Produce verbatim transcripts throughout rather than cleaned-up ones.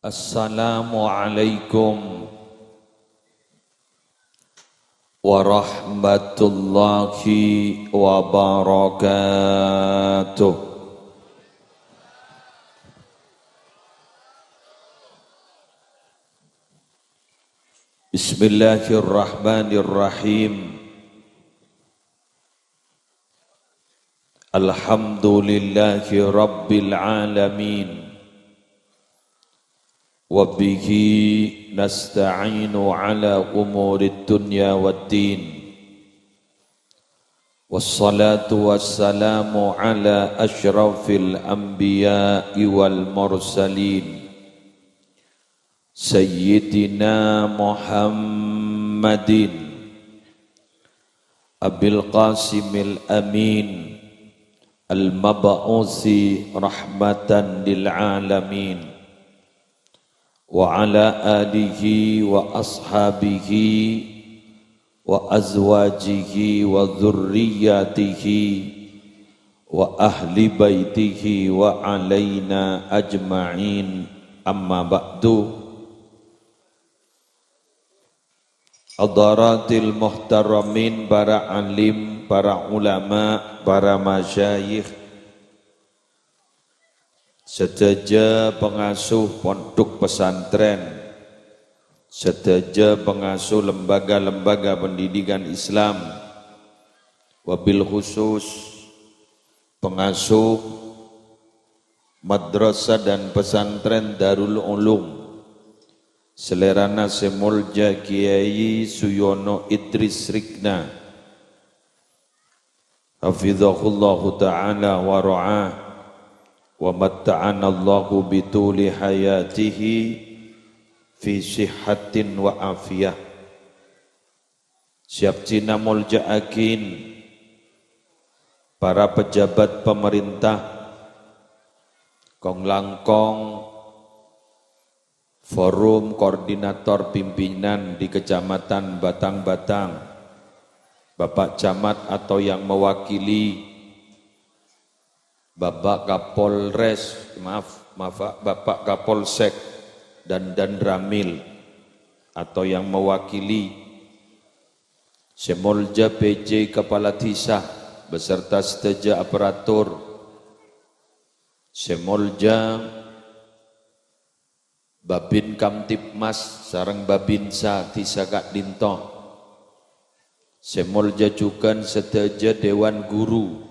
Assalamualaikum warahmatullahi wabarakatuh. Bismillahirrahmanirrahim. Alhamdulillahi rabbil alamin. Wa bihi nasta'inu ala umurid dunya waddin. Wassalatu wassalamu ala asyrafil anbiya'i wal mursalin. Sayyidina Muhammadin Abil Qasimil Amin al-mab'usi rahmatan lil alamin, wa ala alihi wa ashabihi wa azwajihi wa dzurriyyatihi wa ahli baitihi wa alaina ajma'in, amma ba'du. Hadaratil muhtaramin, para alim, para ulama, para masyayikh, sadhâjâ pangasuh pondhuk pesantren, sadhâjâ pangasuh lembaga-lembaga pendidikan Islam, wabil khusus pangasuh madrasah dan pesantren Darul Ulum, salèrana sè molja Kiai Suyono Idris Rikna, hafizahullahu ta'ala wa ra'ah, wa matta'anallahu bituli hayatihi fi sihhatin wa afiyah. Sè abdhina molja'aghin para pejabat pamarènta, kong-langkong forum koordinator pimpinan di Kecamatan Batang-Batang, Bapak Camat atau yang mewakili, Bapak Kapolres, maaf, maaf, Pak, Bapak Kapolsek dan Danramil atau yang mewakili, sè molja P J Kepala Dhisa beserta sadhâjâ aparatur, sè molja Babin Kamtibmas sareng Babinsa dhisa ka'dinto, sè molja jhughân sadhâjâ dewan guru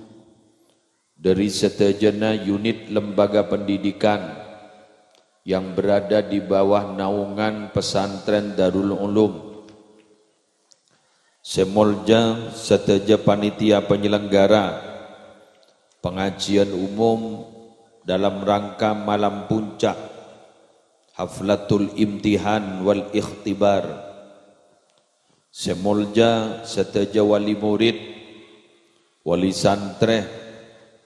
dhâri sadhâjâna unit lembaga pendidikan yang berada di bawah naungan Pesantren Darul Ulum. Sè molja sadhâjâ panitia penyelenggara pengajian umum dalam rangka malam puncak Haflatul Imtihan wal Ikhtibar. Sè molja sadhâjâ wali murid, wali santrè,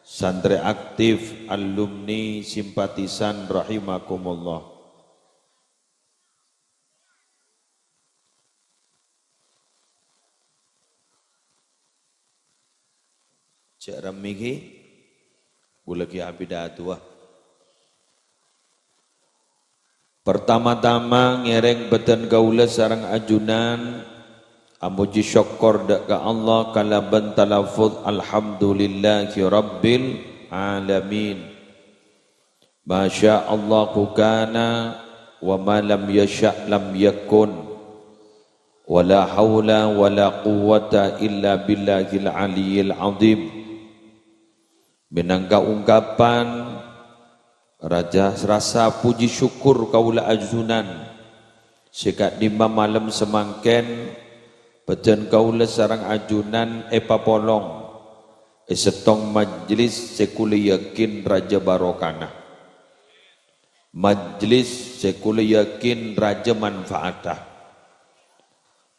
santrè aktif, alumni, simpatisan rahimakumullah. Jhâ' rammè ghi, ghulâ ghi abidhâ du'a. Pertama-tama ngèrèng bâdhân kaulâ sareng ajunan amojhi sokkor dhâ' ka Allah kalabân talafuz alhamdulillahi rabbil alamin. Ma sya Allahu kana, wa ma lam yasya' lam yakun. Wa la haula wa la quwwata illa billahil aliyyil azim. Mènangka ongkapan raja, rasa pojhi sokkor kaulâ ajunan, sè ka'dimma malem samangkèn, bâdhân kaulâ sareng ajunan èpapolong è sèttong majlis sè kaulâ yakin rajâ barokana. Majlis sè kaulâ yakin rajâ manfaatta.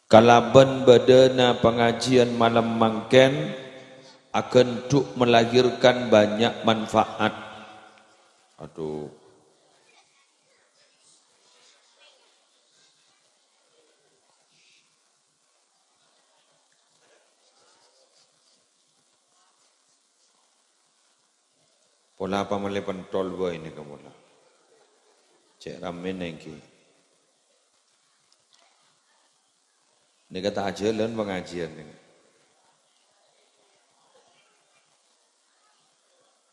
Kalabân bâdâna pangajiân malem mangkèn, aghândhu' melahirkan banyak manfaat. Aduh. Pola apa malè pentol bâi nèka pola. Cè' rammèna èngghi. Nèka ta' ajhâlân pangajiân nèka.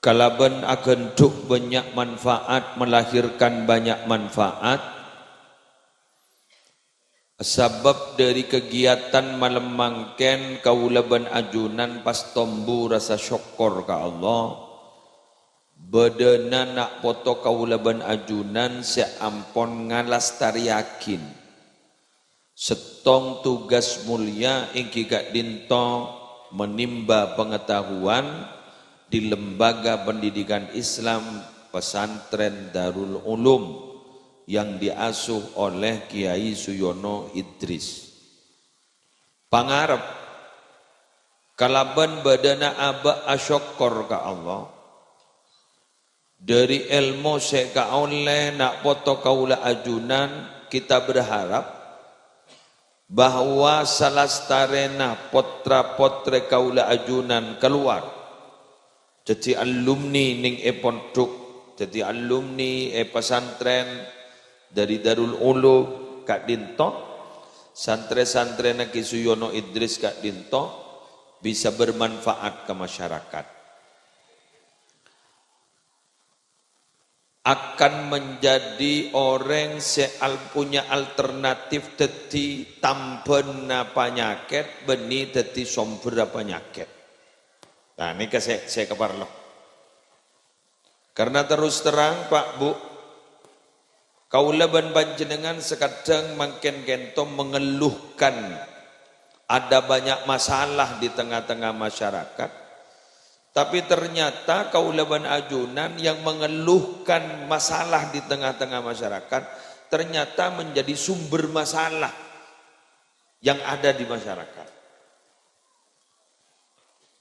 Kalabân aghândhu' bânnya' manfaat, melahirkan banyak manfaat, sabâb dhâri kagiatan malem mangkèn kaulâ bân ajunan pas tombu rasa sokkor ka Allah. Bâdâna na' poto kaulâ bân ajunan sè ampon ngalastarèyaghi sèttong tugas mulya èngghi ka'dinto menimba pengetahuan di Lembaga Pendidikan Islam Pesantren Darul Ulum yang diasuh oleh Kiai Suyono Idris. Pangarep, kalabân bâdâna abâ' asokkor ka Allah. Dhâri èlmo sè èkaollè na' poto kaulâ ajunan, kita berharap bahwa salastarèna potra-potrè kaulâ ajunan kalowar dhâddhi alumni nèng è pondhuk, dhâddhi alumni è pesantren dhâri Darul Ulum ka'dinto, santrè-santrèna Ki Suyono Idris ka'dinto bisa bermanfaat ka masyarakat. Akan menjadi orèng sè al-, punya alternatif dhâddhi tambhâna panyakèt, bânnè dhâddhi sombherra panyakèt. Nah, nèka sè, sè kaparlo. Karena terus terang, Pak, Bu, kaulâ bân panjhennengngan sakadhâng mangkèn kènto mengeluhkan ada banyak masalah di tengah-tengah masyarakat. Tapi ternyata kaulâ bân ajunan yang mengeluhkan masalah di tengah-tengah masyarakat, ternyata menjadi sumber masalah yang ada di masyarakat.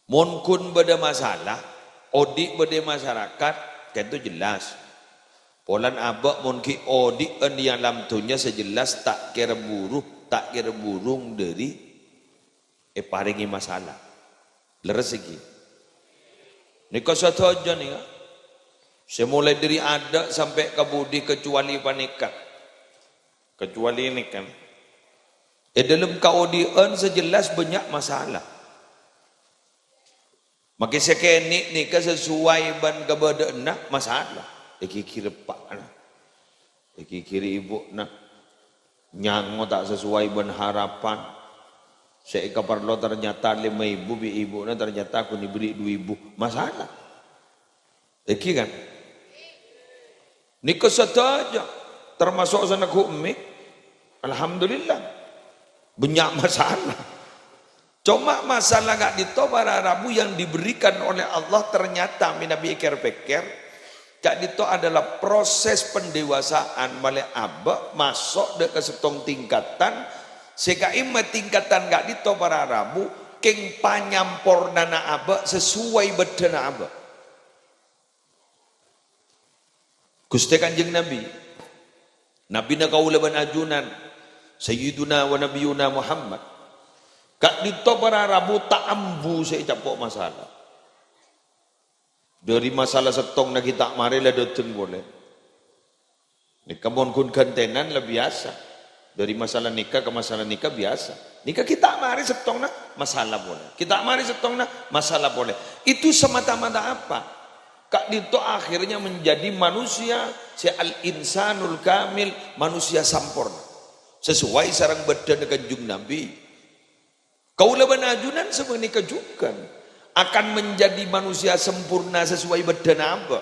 Mon ghun bâdâ masalah, odi' bâdâ masyarakat, kento jelas. Polana abâ' mon ghi' odi'ân è alam dhunnya sè jelas ta' kèra buru, ta' kèra burung dhâri èparèngè masalah. Lerres ghi? Nèka sadhâjâ nèka. Sè molaè dhâri adâ' sampè' ka budi kecuali panèka. Kecuali nèka. È dâlem kaodi'ân sè jelas bânnya' masalah. Makè sè kènè' nèka sesuai bân kabâdâ'ânna masalah. Èghighiri eppa'na. Èghighiri ibu'na. Nyango ta' sesuai bân harapan. Sè èkaparlo ternyata lèma èbu bi' ibu'na ternyata ghun èberri' du èbu. Masalah. Èghi kan? Nèka sadhâjâ, termasuk sanèko emmè. Alhamdulillah. Bânnya' masalah. Coma masalah ka'dinto para rabu yang diberikan oleh Allah ternyata mènabi èkèr-pèkkèr, ka'dinto adalah proses pendewasaan malè abâ' maso' dâ' ka sèttong tingkatan, sè ka'imma tingkatan ka'dinto para rabu kèng panyampornana abâ' sesuai bâddhâna abâ'. Ghustè Kanjeng Nabi, Nabina kaulâ bân ajunan, Sayyiduna wa Nabiyuna Muhammad, ka'dinto para rabu ta' ambu sè ècapo' masalah. Dhâri masalah sèttong naghi ta' marè la dâteng polè. Nèka mon ghun ghântènan la biyasa. Dhâri masalah nèka ka masalah nèka biyasa. Nèka ghi' ta' marè sèttongnga masalah polè. Ghi' ta' marè sèttongnga masalah polè. Itu semata-mata apa? Ka'dinto akhirnya menjadi manusia sè al-insanul kamil, manusia samporna. Sesuai sareng bâddhâna Kanjeng Nabi. Kaulâ bân ajunan sapanèka jhughân akan menjadi manusia sempurna sesuai bâddhâna abâ'.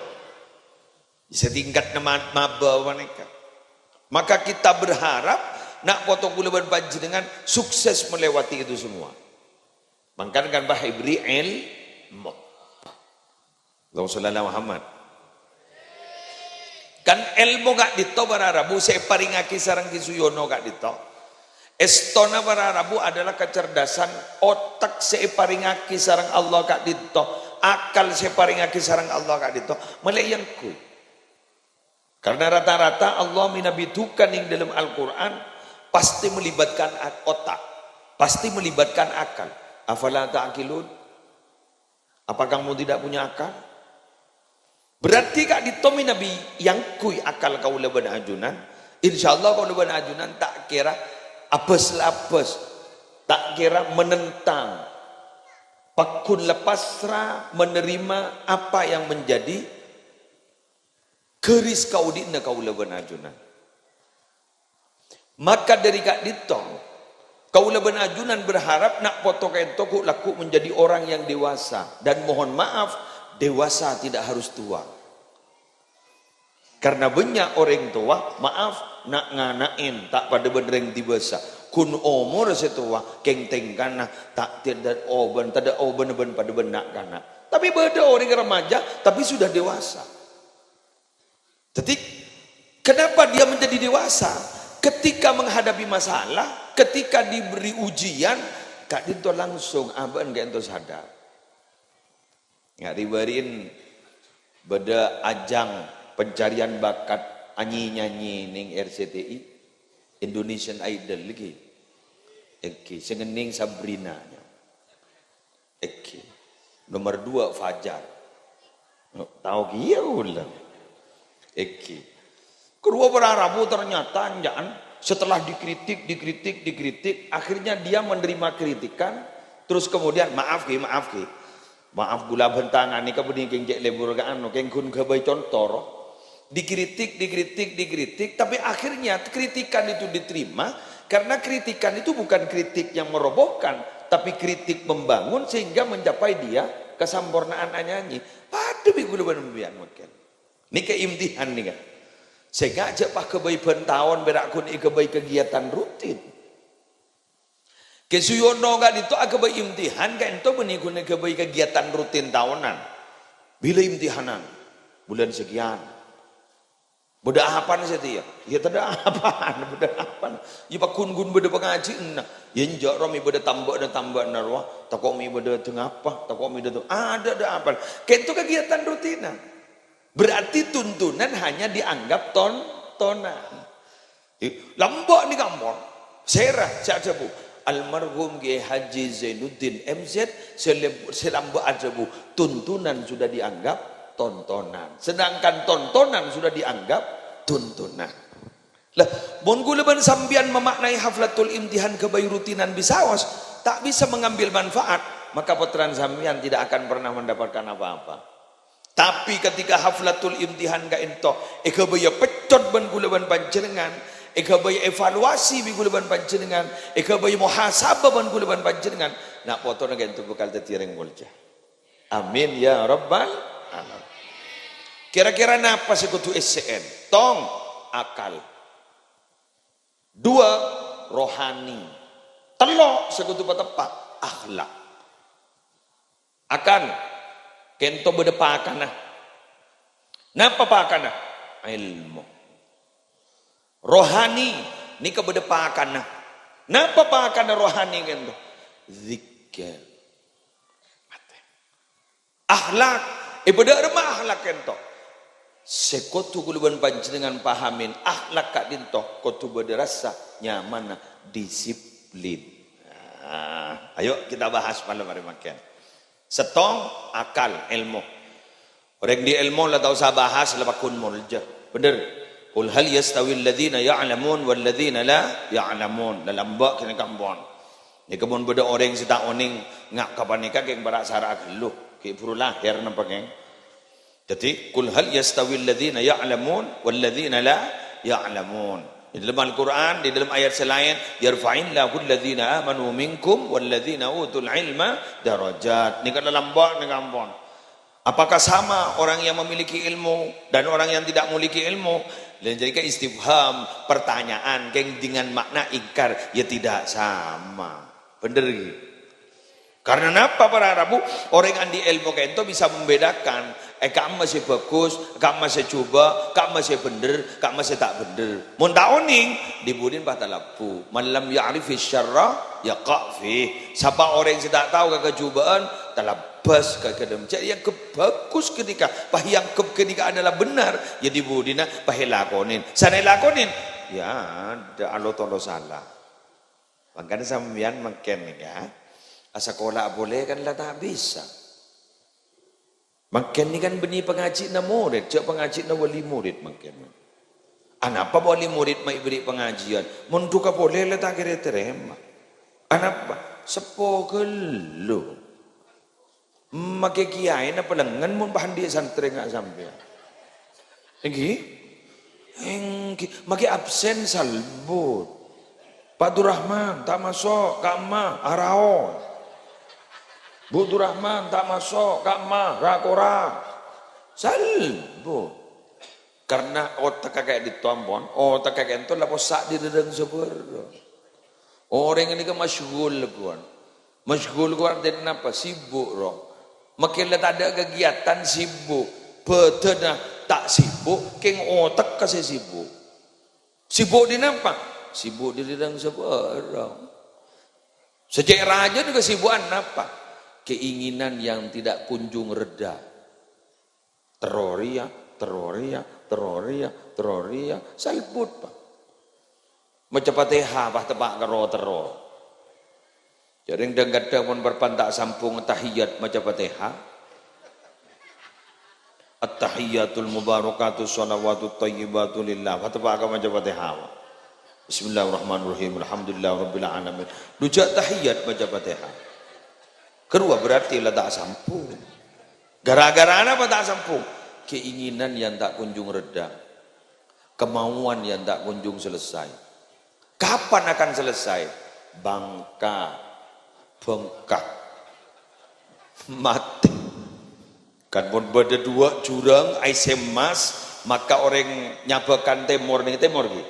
Sè tingkatna ma-, mabâ panèka. Maka kita berharap na' poto kaulâ bân panjhennengngan sukses melewati itu semua. Mangkana kan, Bah, èberri' èlmo. Allahumma shalli ala Muhammad. Kan èlmo ka'dinto para rabu sè èparèngaghi sareng Ki Suyono ka'dinto. Èstona para rabu adalah kecerdasan otak sè èparèngaghi sareng Allah ka'dinto, akal sè èparèngaghi sareng Allah ka'dinto. Malè èyangghuy. Karena rata-rata Allah mènabi dhukân nèng dâlem Al-Qur'an pasti melibatkan ak-, otak, pasti melibatkan akal. Afala ta'qilun? Apa kamu tidak punya akal? Berarti ka'dinto mènabi èangghuy akal kaulâ bân ajunan, insyaallah kaulâ bân ajunan ta' kèra abâs-labâs, ta' kèra menentang, pagghun la pasra menerima apa yang menjadi garis kaodi'na kaulâ bân ajunan. Maka dhâri ka'dinto, kaulâ bân ajunan berharap na' poto ka'dinto ghu'-lagghu' menjadi orang yang dewasa. Dan mohon maaf, dewasa tidak harus tua. Karena bânnya' orèng towa, maaf, na'-ngana'èn ta' padâ bân rèng dibâsa. Ghun omor sè towa, kèng tèngkana ta' tèdâ' obân, tadâ' obân bân padâ bân na'-kana'. Tapi bâdâ orèng remaja, tapi sudah dewasa. Jadi, kenapa dia menjadi dewasa? Ketika menghadapi masalah, ketika diberi ujian, ka'dinto langsung abâ'na ka'dinto sadar. Nga' ri-bâri'na bâdâ ajang pencarian bakat anyi-nyanyi neng R C T I, Indonesian Idol lagi. Èngghi, sè ngennèng Sabrina. Èngghi. Nomor dua, Fajar. Tao kèya kaulâ. Èngghi. Kaduwâ para rabu ternyata anja'an setelah dikritik, dikritik, dikritik, akhirnya dia menerima kritikan, terus kemudian, "Maaf, ghi, maaf, ghi. Maaf, kaulâ bhântangan nèka bânnè kèng cè' lebur ka anu, kèng ghun ghâbây conto, ro." Dikritik, dikritik, dikritik, tapi akhirnya kritikan itu diterima karena kritikan itu bukan kritik yang merobohkan, tapi kritik membangun sehingga mencapai dia kesampurnaan anyanyi. Padâ bi' kaulâ bân sampèyan mangkèn. Nèka imtihan nèka. Sènga' jhâ' pas ghâbây bân taon pèra' ghun èghâbây kegiatan rutin. Kè suyono ka'dinto aghâbây imtihan ka'dinto bânnè ghun èghâbây kegiatan rutin taonan. Bilâ imtihanan? Bulân sekian. Bâdâ apana satèya? Iyâ tadâ' apana, bâdâ apana. Iyâ pagghun-ghun bâdâ pangajiânna. Iyâ enjâ' ro mè' bâdâ tambâ'na-tambâ'na rowa. Tako' mè' bâdâ dâ' ngapa, tako' mè' bâdâ dâ', adâ', adâ' apana. Ka'dinto kegiatan rutinan. Berarti tuntunan hanya dianggap tontonan. Eh, lambâ' nèka ampon. Sèra sè adhâbu. Almarhum Kiai Haji Zainuddin M Z sè lem-, sè lambâ' adhâbu, tuntunan sudah dianggap tontonan. Sedangkan tontonan sudah dianggap tuntunan. Lah, mon kaulâ bân sampèyan memaknai haflatul imtihan ghâbây rutinan bisaos, ta' bisa mengambil manfaat, maka pottrana sampèyan tidak akan pernah mendapatkan apa-apa. Tapè ketika haflatul imtihan ka'dinto èghâbâyâ peccot bân kaulâ bân panjhennengngan, èghâbâyâ evaluasi bi' kaulâ bân panjhennengngan, èghâbâyâ muhasabah bân kaulâ bân panjhennengngan, na' potona ka'dinto bhâkal dhâddhi orèng molja. Amin ya rabbal alamin. Kira-kira napa sè kodhu èssè'è? Tong, akal. Dua, rohani. Tello' sè kodhu pateppa', akhlak. Akal, ka'dinto bâdâ pakanna. Napa pakanna? Èlmo. Rohani, nèka bâdâ pakanna. Napa pakanna rohani ka'dinto? Zikir. Akhlak, è bâdâ remma akhlak ka'dinto? Sè kodhu kaulâ bân panjhennengngan pahamè, akhlak ka'dinto kodhu bâdâ rassa nyamanna disiplin. Nah, ayo kita bahas malem arè mangkèn. Sèttong, akal, èlmo. Orèng andi' èlmo la ta' osa bahas, la pagghun molja. Bhender. "Qul hal yastawil ladzina ya'lamun wal ladzina la ya'lamun." La lambâ' kènè' kampon. Nèka mon bâdâ orèng sè ta' onèng nga' ka panèka kèng para' sara'a ghâllu. Ghi' buru lahèr napa kèng? Dhâddhi, "Qul hal yastawil ladzina ya'lamun wal ladzina la ya'lamun." Di dalam Al-Qur'an, di dalam ayat sè laèn, "Yarfa'illahu alladzina amanu minkum wal ladzina utul ilma darajat." Nèka la lambâ' nèka ampon. Apakah sama orang yang memiliki ilmu dan orang yang tidak memiliki ilmu? Laèn jârèya istifham, pertanyaan, kèng dengan makna ingkar, ya tidak sama. Bhender, ghi? Karena napa, para rabu? Orèng andi' èlmo ka'dinto bisa membedakan, eh, ka'emma sè bhâghus, ka'emma sè jhubâ', ka'emma sè bhender, ka'emma sè ta' bhender. Mon ta' onèng, di-budina pas talabbu. "Man lam ya'rifis syarra yaqa' fih." Sapa orèng sè ta' tao ka kajhubâ'ân, talabâs ka ghâlem. Jâ' èangghep bhâghus ghânèka, pas èangghep ghânèka adalah benar, ya di-budina pas èlakonè. Sana èlakonè, ya adâ' alotolo sala. Mangkana sampèyan mangkèn nèka, asakola polè kan la ta' bisa. Mangkèn nèka kan bânnè pangajhiânna morèd, jhâ' pangajhiânna wali morèd mangkèn. Anapa wali morèd ma' èberri' pangajhiân? Mon duka polè la ta' kèra ètarèma. Anapa? Seppo ghâllu. Makè kiyaèna palengngen mon pas andi' santrè nga' sampèyan. Èngghi? Èngghi. Makè absen salbut. Pak Durrahman, ta' maso', ka'emma, araos. Bu Durrahman, ta' maso', ka'emma, ra-kora. Salbut. Karna otak kakè' dito ampon, otak kakè' ento la possa' diri rèng sabârâ. Orèng nèka masyghul, kawan. Masyghul, kawan, artèna napa? Sibuk, ro. Makè la tadâ' kagiyatan, sibuk. Bâdânna ta' sibuk, kèng otakka sè sibuk. Sibuk dhi napa? Sibuk diri rèng sabârâ. Sè cè' rajâna kasibukan napa? Keinginan yang tidak kunjung reda. Terro rèya, terro rèya, terro rèya, terro rèya, salbut, Pak. Maca Fatihah, pas teppa' karo terro. Jhâ' rèng dhâng-kadhâng mon bârâmpan ta' sambung tahiyat maca Fatihah. At-tahiyyatul mubarakatus shalawatut thayyibatu lillah. Pas teppa' ka maca Fatihah. Bismillahirrahmanirrahim. Alhamdulillahirabbil alamin. Dhu jhâ' tahiyat maca Fatihah. Karowa berarti la ta' sambung. Gara-gara napa ta' sambung? Keinginan yang tak kunjung reda. Kemauan yang tak kunjung selesai. Kapan akan selesai? Bangka. Bengkak. Matè. Kan mon bâdâ duwâ' jurâng aèssè emmas, maka orèng Nyabâkan Tèmor nèng tèmor ghi.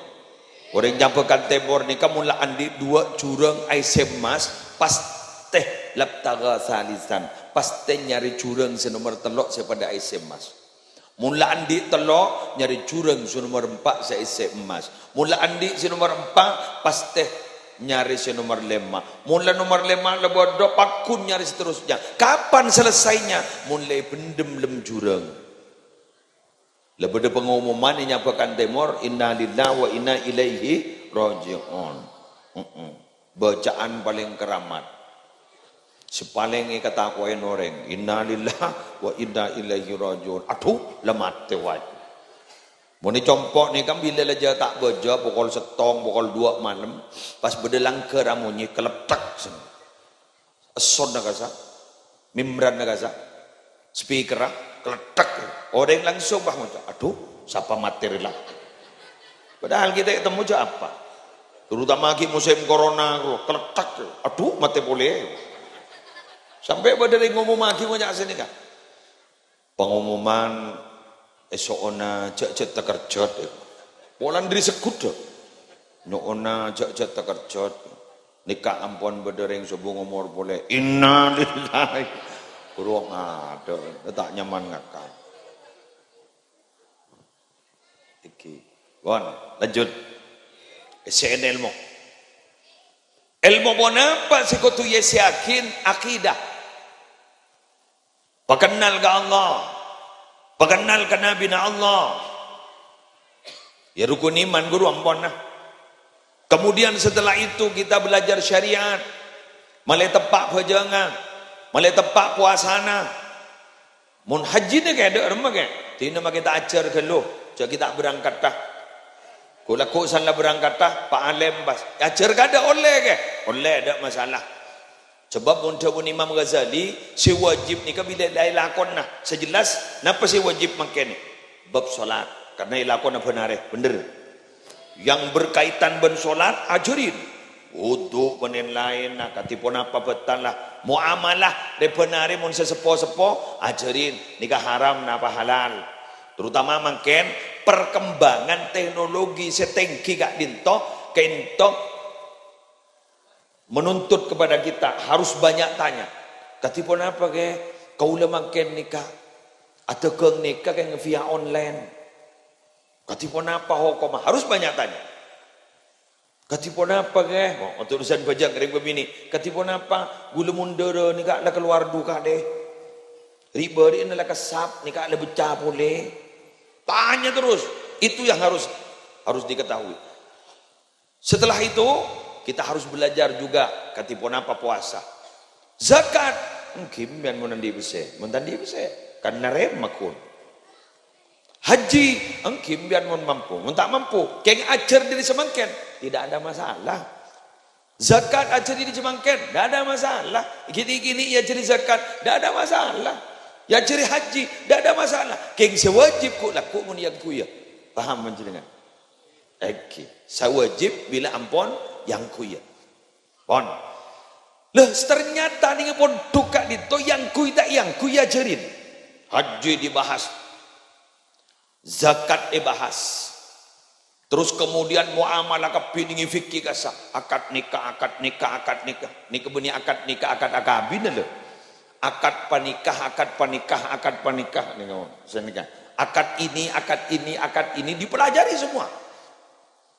Orèng Nyabâkan Tèmor nèka mon la andi' duwâ' jurâng aèssè emmas, pastè labtagha salisan, pastè nyarè jurâng sè nomer tello' sè padâ aèssè emmas. Mon la andi' tello', nyarè jurâng sè nomer empa' sè aèssè emmas. Mon la andi' sè nomer empa', pastè nyarè sè nomer lèma'. Mon la nomer lèma' la bâdâ, pagghun nyarè seterusnya. Kapan selesainya? Mon la èbhendhem lem jurâng. La bâdâ pangomoman è Nyabâkan Tèmor, "Innalillahi wa inna ilaihi raji'un." Heeh. Bacaan palèng keramat. Sè palèng èkatako'è orèng, "Innalillahi wa inna ilaihi raji'un." Adhu, la matè wae. Mon è compo' nèka bilâ la jhâ' ta' bâjâ pokol sèttong, pokol duwâ' malem, pas bâdâ langghâr amonyè, keletthek. Essonna kassa', mimbaranna kassa', speakerra keletthek. Orèng langsung pas ngoca', "Adhu, sapa matè rè la?" Padahal kita ketemu jhâ' apa? Terutama ghi' musim corona, keletthek. "Adhu, matè polè." Sampè' bâdâ rèng ngomongaghi ngoca' sanèka. Pangomoman èso'ona jhâ'-jhâ' takerjhât. Polana dâri segghut, dâ'. Nyo'ona jhâ'-jhâ' takerjhât. Nèka ampon bâdâ rèng sobung omor polè. Innalillahi. Buru ngadâ', ta' nyaman ngakan. Iki. Pon, lanjut. Èssè'è èlmo. Èlmo ponapa sè kodhu èessè'aghi? Akidah. Pakennal ka Allah. Pakennal ka Nabina Allah. Ya, rukun iman, ghuru, ampon, nah. Kemudian setelah itu kita belajar syariat. Malè teppa' bhâjângnga. Malè teppa' powasana. Mon hajjina kè, dâ' remma kè. Dina makè ta' ajhâr ghâllu. Jhâ' ghi' ta' berangkatta. Ghu-lagghu san la berangkatta, pa' alèm pas. Ajhâr kadâ' ollè kè. Ollè, dâ' masalah. Sabâb mon dhâbuna Imam Ghazali, sè wajib nèka bilâ la èlakona. Sè jelas, napa sè wajib mangkèn? Bab salat, karna èlakona bân arè, bhender. Yang berkaitan bân salat, ajhârin. Wudu bân laèn-laènna, kadhi ponapa bâtalla. Muamalah, rè bân arè mon sè seppo-seppo, ajhârin. Nèka haram napa halal. Terutama mangkèn, perkembangan teknologi sè tèngghi ka'dinto, ka'dinto menuntut kepada kita harus banyak tanya. Kadhi ponapa, kè? Kaulâ mangkèn nèka adhâghâng nèka kè via online. Kadhi ponapa hokomma? Harus banyak tanya. Kadhi ponapa, kè? Oh, untuk urusan bhâjâng rèng bâbinè'. Kadhi ponapa? Ghulâ mon dârâ nèka la kalowar dhu kalè. Ri'-bâri'na la kessap, nèka la beccè polè. Tanya terus. Itu yang harus, harus diketahui. Setelah itu, kita harus belajar juga kadhi ponapa powasa. Zakat, èngghi mon andi' pèssè, mon ta' andi' pèssè. Kan narèma, ghun. Haji, ènggi sampèyan mon mampu. Mon ta' mampu, kèng ajhâr dâri samangkèn, tidak ada masalah. Zakat ajhâri dâri samangkèn, tidak ada masalah. Ghi'-ghini' èajhâri zakat, tidak ada masalah. Èajhâri haji, tidak ada masalah. Kèng sè wajib ghu'-lagghu' mon yang-ghuya. Paham panjhennengngan? Ènggi, sè wajib bilâ ampon yang-ghuya. Pon. Lah, ternyata nèng pondhuk ka'dinto yang-ghuy ta' yang-ghuy èajhârin. Haji dibahas. Zakat èbahas. Terros kemudian muamalah kabbhi nèng fikih kassa'. Akad nikah, akad nikah, akad nikah. Nèka bânnè akad nikah, akad akabin lho. Akad panikah, akad panikah, akad panikah. Nèng ngomong, sè nikah. Akad ini, akad ini, akad ini dipelajari semua.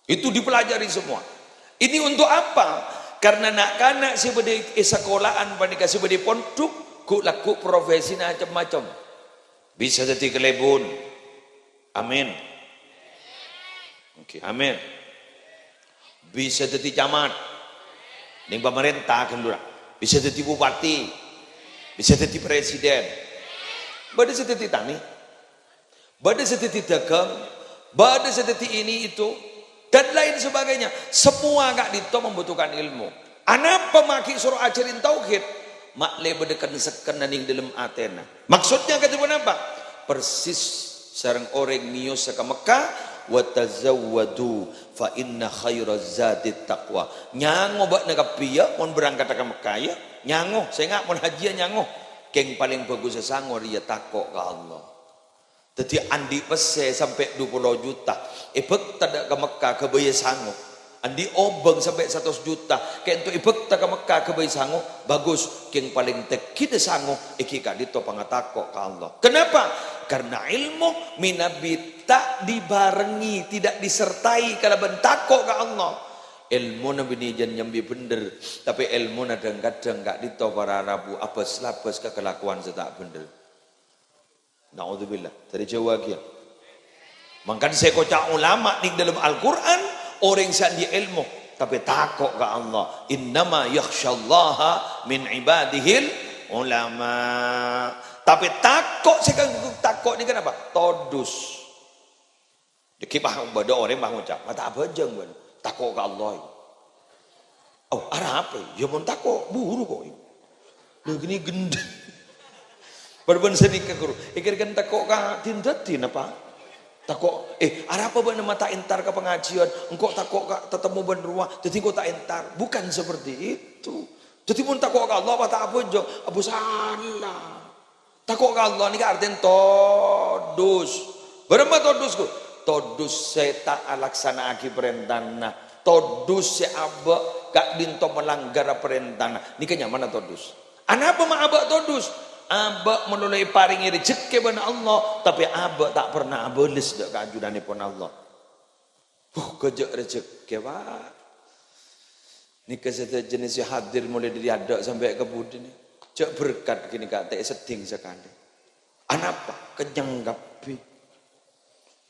Itu dipelajari semua. Ini untuk apa? Karena na'-kana' sè bâdâ è sakola'an panèka, sè bâdâ è pondhuk, ghu'-lagghu' profesina cem-macem. Bisa dhâddhi kalèbun. Amin. Oke, amin. Bisa dhâddhi camat. Nèng pamarènta, kan, Lurah. Bisa dhâddhi bupati. Bisa dhâddhi presiden. Bâdâ sè dhâddhi tanè. Bâdâ sè dhâddhi dagang, bâdâ sè dhâddhi ini itu, dan lain sebagainya. Semua ka'dinto membutuhkan ilmu. Anapa ma' ghi' soro ajhârin tauhid? Ma' lè bâdâ ken-sekkenna nèng dâlem atèna. Maksudnya kadhi ponapa? Persis sareng orèng mèyosa ka Mekkah, "Wa tazawwadu fa inna khairaz zadit taqwa." Nyango bâ'na kabbhi, yâ, mon berangkat ka Mekkah, yâ. Nyango, sènga' mon hajiyâ nyango. Kèng palèng bhâghussa sango rèya tako' ka Allah. Dhâddhi, andi' pèssè sampè' dupolo juta, èbhâkta dâ' ka Mekkah ghâbâyâ sango. Andi' obâng sampè' satos juta, kènto èbhâkta ka Mekkah ghâbâyâ sango, bhâghus, kèng palèng tègghina sango, èngghi ka'dinto pangatako' ka Allah. Kenapa? Karena ilmu mènabi ta' dibarengngi, tidak disertai kalabân tako' ka Allah. Èlmona binè jân nyambi bhendher, tapè èlmona dhâng-kadhâng ka'dinto para rabu abâs-labâs ka kalakowan sè ta' bhendher. Naudzubillah, dhâri Jawa kèya. Mangkana sè èkoca' ulama nèng dâlem Al-Qur'an, orèng sè andi' èlmo, tapè tako' ka Allah. "Innama yakhsyallaha min ibadihil ulama." Tapè tako' sè èangghep tako' nèka napa? Todus. Dhâggi' pas bâdâ orèng pas ngoca', "Ma' ta' abhâjâng bân, tako' ka Allah." Oh, arapa? Yâ mon tako', buru kok. Lha, ghânèka ghândhâ. Bân-bân sanèka, ghuru. Èkèr kan tako' ka din-dâdin apa? Tako', eh, arapa bâ'na ma' ta' entar ka pangajiân? Engko' tako' ka tatemmo bân rowa, dhâddhi engko' ta' entar. Bukan seperti itu. Dhâddhi mon tako' ka Allah, apa ta' abhâjâng? Abu salah. Tako' ka Allah nèka artèna todus. Bârâmma todus, Gu? Todus sè ta' alaksana'aghi parèntana. Todus sè abâ' ka'dinto malangghâr parèntana. Nèka nyamana todus. Anapa ma' abâ' todus? Abâ' malolo èparèngè rejhekkè bân Allah, tapè abâ' ta' parna abâles dâ' ka ajunanèpon Allah. Huh, ghâjâ' rejhekkè, Pak. Nèka sadhâjâna sè hadir molaè dâri adâ' sampè' ka budina. Jhâ' berkat ghânèka ta' èseddhing sakalè. Anapa? Kennyang kabbhi.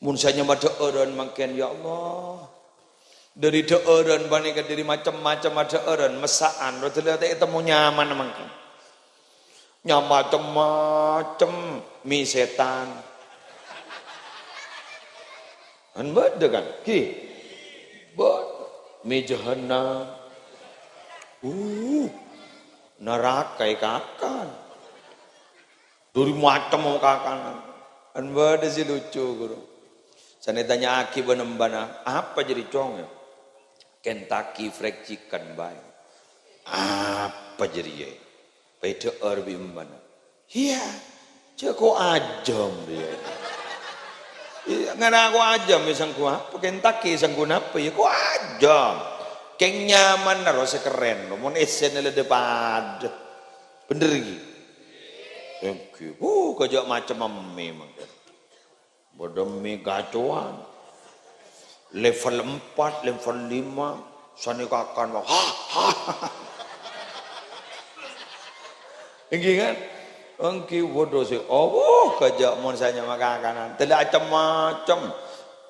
Mon sè nyama dhâ'ârân mangkèn, ya Allah. Dâri dhâ'ârân panèka, dâri macem-macem dhâ'ârân, messa'an, ro dâlâ ta' ètemmo nyamana mangkèn. Nyamacem-macem, mi sètan. Kan bâdâ kan? Ghi? Bâdâ. Mi jahannam. Uh, naraka èkakan. Dâri macem kakanan. Kan bâdâ sè lucu, Ghuru. Sanè tanya'aghi bân embana, "Apa jârèya, Cong, ya?" "Kentucky Fried Chicken bhâi." "Apa jârèya?" Èdhâ'âr bi' embana. "Iyâ, jhâ' ko' ajâm, iyâ." "Iyâ, ngara ko' ajâm, ya, sangghu apa? Kentucky, sangghu napa, ya, ko' ajâm. Kèng nyamana ro sè kerrèn, ro, mon essèna la dhâ-padâ." Bhendher, ghi? Èngghi. Wuh, ghâjâ' macem mè mangkèn. Bâdâ mi gacoan. Level empat, level lima. Sanè kakan, ha, ha. Èngghi, kan? Èngghi, waduh, sè, oh, wuh, ghâjâ' mon sè nyama kakanan. Tèlè acem-macem.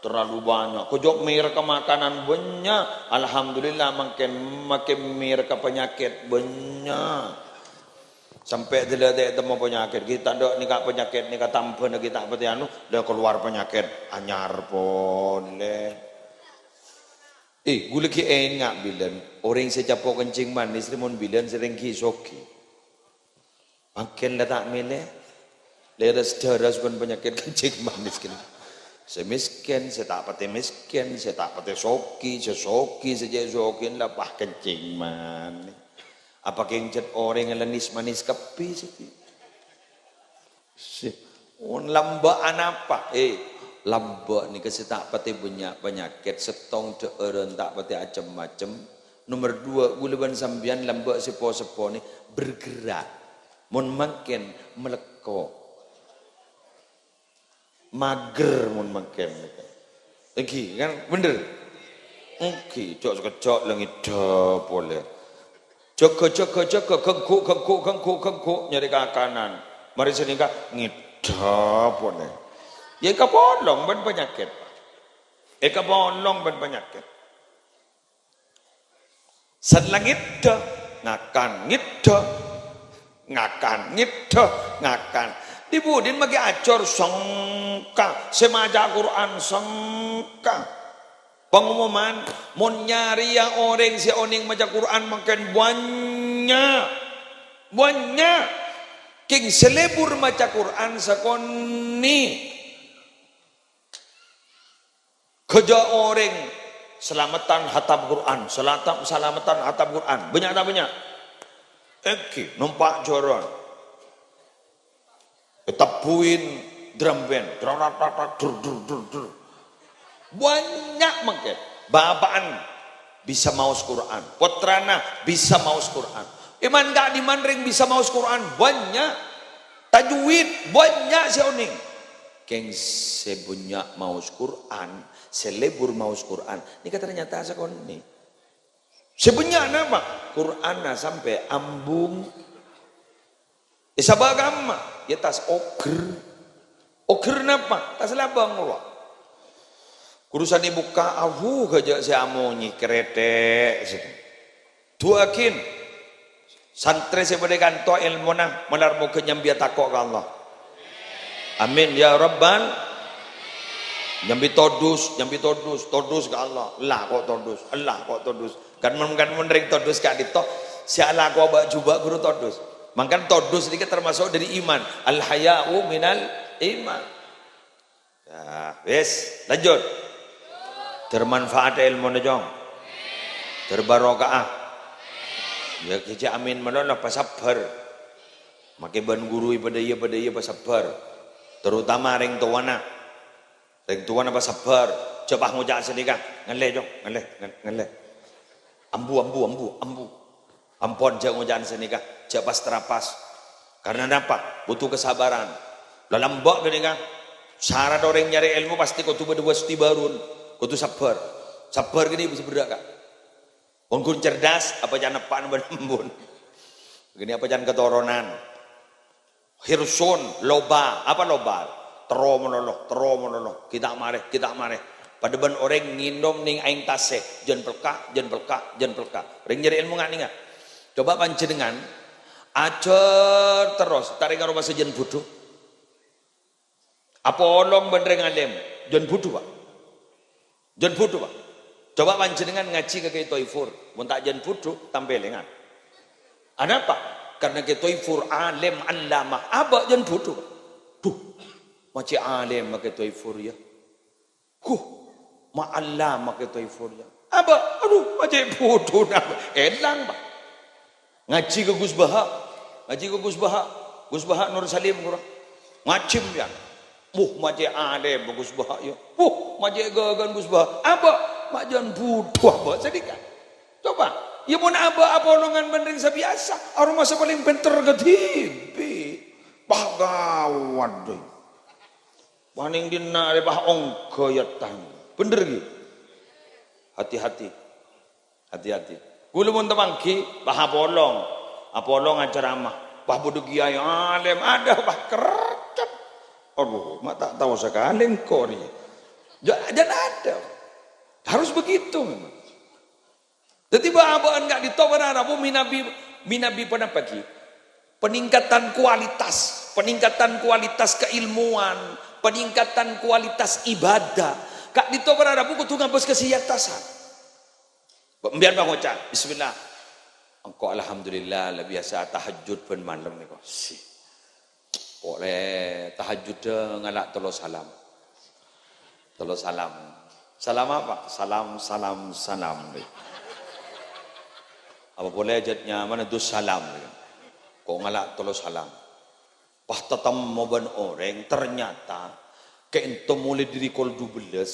Terlalu banyak. Ghâjâ' mèrka makanan bânnya'. Alhamdulillah, mangkèn makè mèrka panyakèt bânnya'. Sampè' dâlâ ta' ètemmo panyakèt, ghi' ta' endâ' nèka panyakèt nèka tambhâna ghi' ta' patè anu, la kalowar panyakèt anyar polè. Eh, ghulâ ghi' enga' bilân, orèng sè capo' kencing manis rè mon bilân sè rèng ghi' soghi. Mangkèn la ta' mèlè. Lèrès dârâ sukon panyakèt kencing manis kènè. Sè mèskèn, sè ta' patè mèskèn, sè ta' patè soghi, sè soghi, sè cè' soghi la pas kencing manis. Apa kèng cèt orèng la nis-manis kabbhi sè di-, sè, on lambâ' anapa? Eh, lambâ' nèka sè ta' patè bânnya' panyakèt, sèttong dhâ'ârân ta' patè acem-macem. Nomer dua, ghulâ bân sampèyan lambâ' sè po-seppo nè bergerak. Mon mangkèn malekko. Mager mon mangkèn. Èngghi, kan? Bhender? Èngghi, jhâ' sakejjhâ' la ngèdhâ polè. Jâgâ, jâgâ, jâgâ, ghengghu', ghengghu', ghengghu', ghengghu', nyarè kakanan. Marè sanèka ngèdhâ polè. Yâ, èkapolong bân panyakèt. Èkapolong bân panyakèt. Sè la ngèdhâ, ngakan, ngèdhâ, ngakan, ngèdhâ, ngakan. Di-budina maghi ajhâr sengka, sè maca Qur'an sengka. Pangomoman, mon nyarèya orèng sè onèng maca Qur'an mangkèn bânnya'. Bânnya'. Kèng sè lebur maca Qur'an sakonè'. Ghâjâ orèng salameddhân hatam Qur'an, salatam-, salameddhân hatam Qur'an. Bânnya' ta' bânnya'? Èngghi, nompa' jhârân. Ètabbuin drum band, draratak, dur, dur, dur, dur. Bânnya' mangkèn. Bapa'na bisa maos Qur'an, pottrana bisa maos Qur'an. È man ka'dimman rèng bisa maos Qur'an? Bânnya'. Tajwid, bânnya' sè onèng. Kèng sè bânnya' maos Qur'an, sè lebur maos Qur'an, nèka ternyata sakonè'. Sè bânnya' napa? Qur'anna sampè' ambung. È sabâ' kamma, yâ tas oger. Oger napa? Tas labâng rowa. Kurusan èbukka', ahu, ghâjâ' sè amonyè, kerètè', sè. Du'aaghin santrè sè bâdâ è kanto èlmona, malar moghâ nyambiyâ tako' ka Allah. Amin, ya Rabbal. Nyambi todus, nyambi todus, todus ka Allah. Ella ko' todus, ella ko' todus. Kan mon, kan mon rèng todus ka'dinto, sè alakowa bâ'-jhubâ' ghuru todus. Mangkana todus nèka termasuk dâri iman. Al-haya'u minal iman. Ya, wis, lanjut. Termanfaat èlmona, Cong. Terbarokah. Ya, kèjhâ' amin malolo, pasabbhâr. Makè bân ghuru è padâ iyâ, padâ iyâ pasabbhâr. Terutama rèng towana. Rèng towana pasabbhâr. Jhâ' pas ngoca' sanèka. Ngallè, Cong. Ngallè, ngallè. Ambu, ambu, ambu, ambu. Ampon, jhâ' ngoca'an sanèka, jhâ' pas-trapas. Karna napa? Butuh kesabaran. La lambâ' ghânèka. Sarat orèng nyarè èlmo pastè kodhu bâdâ wasti bârun. Kodhu sabbhâr. Sabbhâr ghânèka bisa berrâ', Ka'. Mon ghun cerdas, apa can eppa'na bân embun. Ghânèka apa can katoronan. Hirsun, loba. Apa loba? Terro malolo, terro malolo. Ghi' ta' marè, ghi' ta' marè. Padâ bân orèng ngènom nèng aèng tasè. Jân pelka', jân pelka', jân pelka'. Rèng nyarè èlmo nga'-nènga. Coba panjhennengan ajhâr terros, ta' rèng karo pas jân budhu. Apolong bân rèng alèm, jân budhu, Pa'. Jân budhu, Pa'. Coba panjhennengan ngajhi ka Kè Toifur. Mon ta' jân budhu, tampèlèngan. Anapa? Karna Kè Toifur alèm, allamah. Abâ' jân budhu, Pa'. Duh, ma' cè' alèm Kè Toifur, yâ. Huh, ma' allamah Kè Toifur, yâ. Abâ', adu, ma' cè' budhuna. Èlang, Pa'. Ngajhi ka Gus Baha. Ngajhi ka Gus Baha. Gus Baha Nur Salim, ghuru. Ngajhi, yâ. Wuh, ma' cè' alèm Gus Baha, yâ. Wuh, ma' cè' ghâghâna Gus Baha. Abâ', ma' jân budhu abâ' sanèka. Coba, yâ, mon abâ' apolongan bân rèng sabiyasa, aromasa palèng pènter kadhibi'. Wah, gawat, doi. Paning dinna' rè, wah, ongghâ, yâ, tang. Bhender, ghi? Hati-hati. Hati-hati. Ghulâ mon tapangghi, pas apolong. Apolong acaramah. Pas bâdâ kiai alèm, adâ, pas kercep. Aduh, ma' ta' tao sakalè engko' rèya. Ja-, jân adâ. Harus begitu memang. Dhâddhi bâ'-abâ'ân ka'dinto para rabu mènabi, mènabi ponapa ghi? Peningkatan kualitas, peningkatan kualitas keilmuan, peningkatan kualitas ibadah. Ka'dinto para rabu kodhu ngabâs ka sè è attasan. Sampèyan pangoca', "Bismillah. Engko' alhamdulillah la biyasa tahajjud bân malem nèko." Si. Polè tahajjudda ngala' tello salam. Tello salam. Salam apa? Salam, salam, salam. Apa polè jhât nyamana dus salam. Ko' ngala' tello salam. Pas tatemmo bân orèng, ternyata ka'dinto molaè dâri kol dubellâs,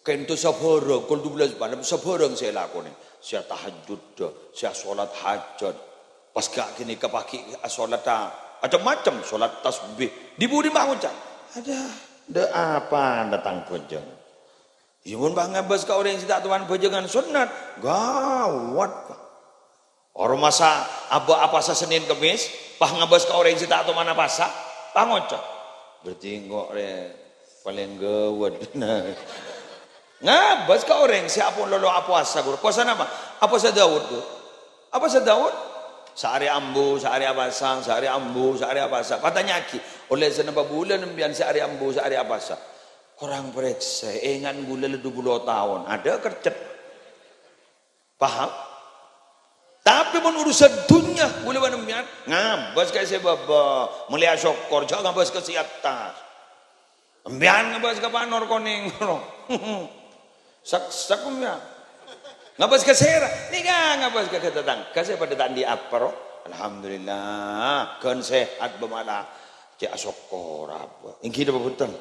ka'dinto sabhârâng, kol dubellâs malem sabhârâng sè èlakonè. Sè atahajjudda, sè asolat hajat. Pas ghâ' ghânèka paghi' asolat a-, macem-macem, solat tasbih. Dhi-budhi maoca', "Adâ, dâ' apa dâteng bhâjâng?" Iyâ, mon pas ngabâs ka orèng sè ta' toman bhâjângan sonnat, gawat, Pak. Orèng masa abâ' apasa Sennèn Kemmès, pas ngabâs ka orèng sè ta' toman apasa, pangoca', "Berarti engko' rè palèng gawat." Ngabâs ka orèng sè ampon lolo apowasa, ghuru. Powasa napa? Apowasa Daud, ghuru. Apowasa Daud? Saarè ambu, saarè apasa, saarè ambu, saarè apasa. Patanya'aghi, "Ollè sanapa bulân sampèyan sè arè ambu, saarè apasa?" Korang parèksa, èngan ghulâ la dua puluh taon. Adâ kercet. Paham? Tapè mon urusan dhunnya, ghulâ bân sampèyan ngabâs ka sè bâbâ, mellèya sokkor, jhâ' ngabâs ka sè attas. Sampèyan ngabâs ka Panor Konèng. Sèksèk sampèyan. Ngabâs ka sèra, nèka ngabâs ka tatangghâ sè padâ ta' andi' apa, ro. Alhamdulillah, ghân sehat bâmala. Cè' asokkor apa. Èngghi napa bhunten?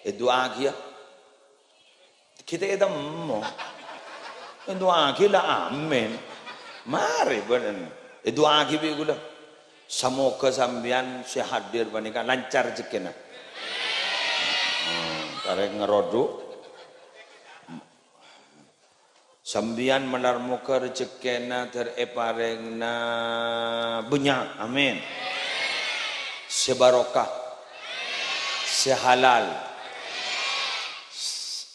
Èdu'aaghi, yâ. Kita ètemmo. Èdu'aaghi la amin. Marè bân èdu'aaghi bi' ghulâ. Samoghâ sampèyan sè hadir panèka lancar rejhekkèna. Hmm, tarèk ngarodu'. Sampèyan malar moghâ rejhekkèna dâr èparèngna bânnya'. Amin. Sè barokah. Sè halal.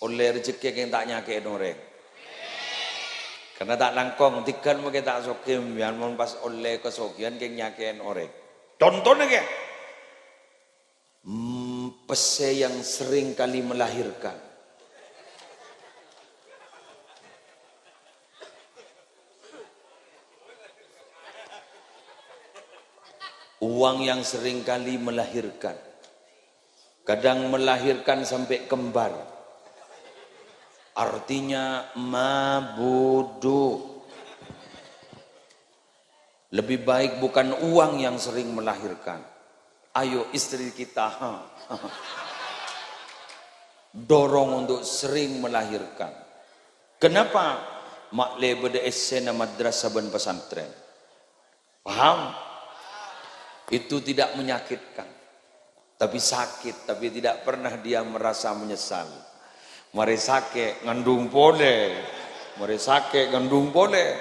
Ollè rejhekkè kèng ta' nyakè'è orèng. Karna ta' langkong, dhigghân mangkè ta' soghi, sampèyan mon pas ollè kasoghiyân kèng nyakè'è orèng. Contona kèya. Hmm, pèssè yang sering kali melahirkan. Uang yang sering kali melahirkan. Kadang melahirkan sampai kembar. Artinya mabudu. Lebih baik bukan uang yang sering melahirkan. Ayo istri kita, ha, dorong untuk sering melahirkan. Kenapa? Ma'lè bâdâ essèna madrasah bân pesantren. Paham? Itu tidak menyakitkan. Tapi sakit, tapi tidak pernah dia merasa menyesal. Marè sakè', ngandung polè. Marè sakè', ngandung polè.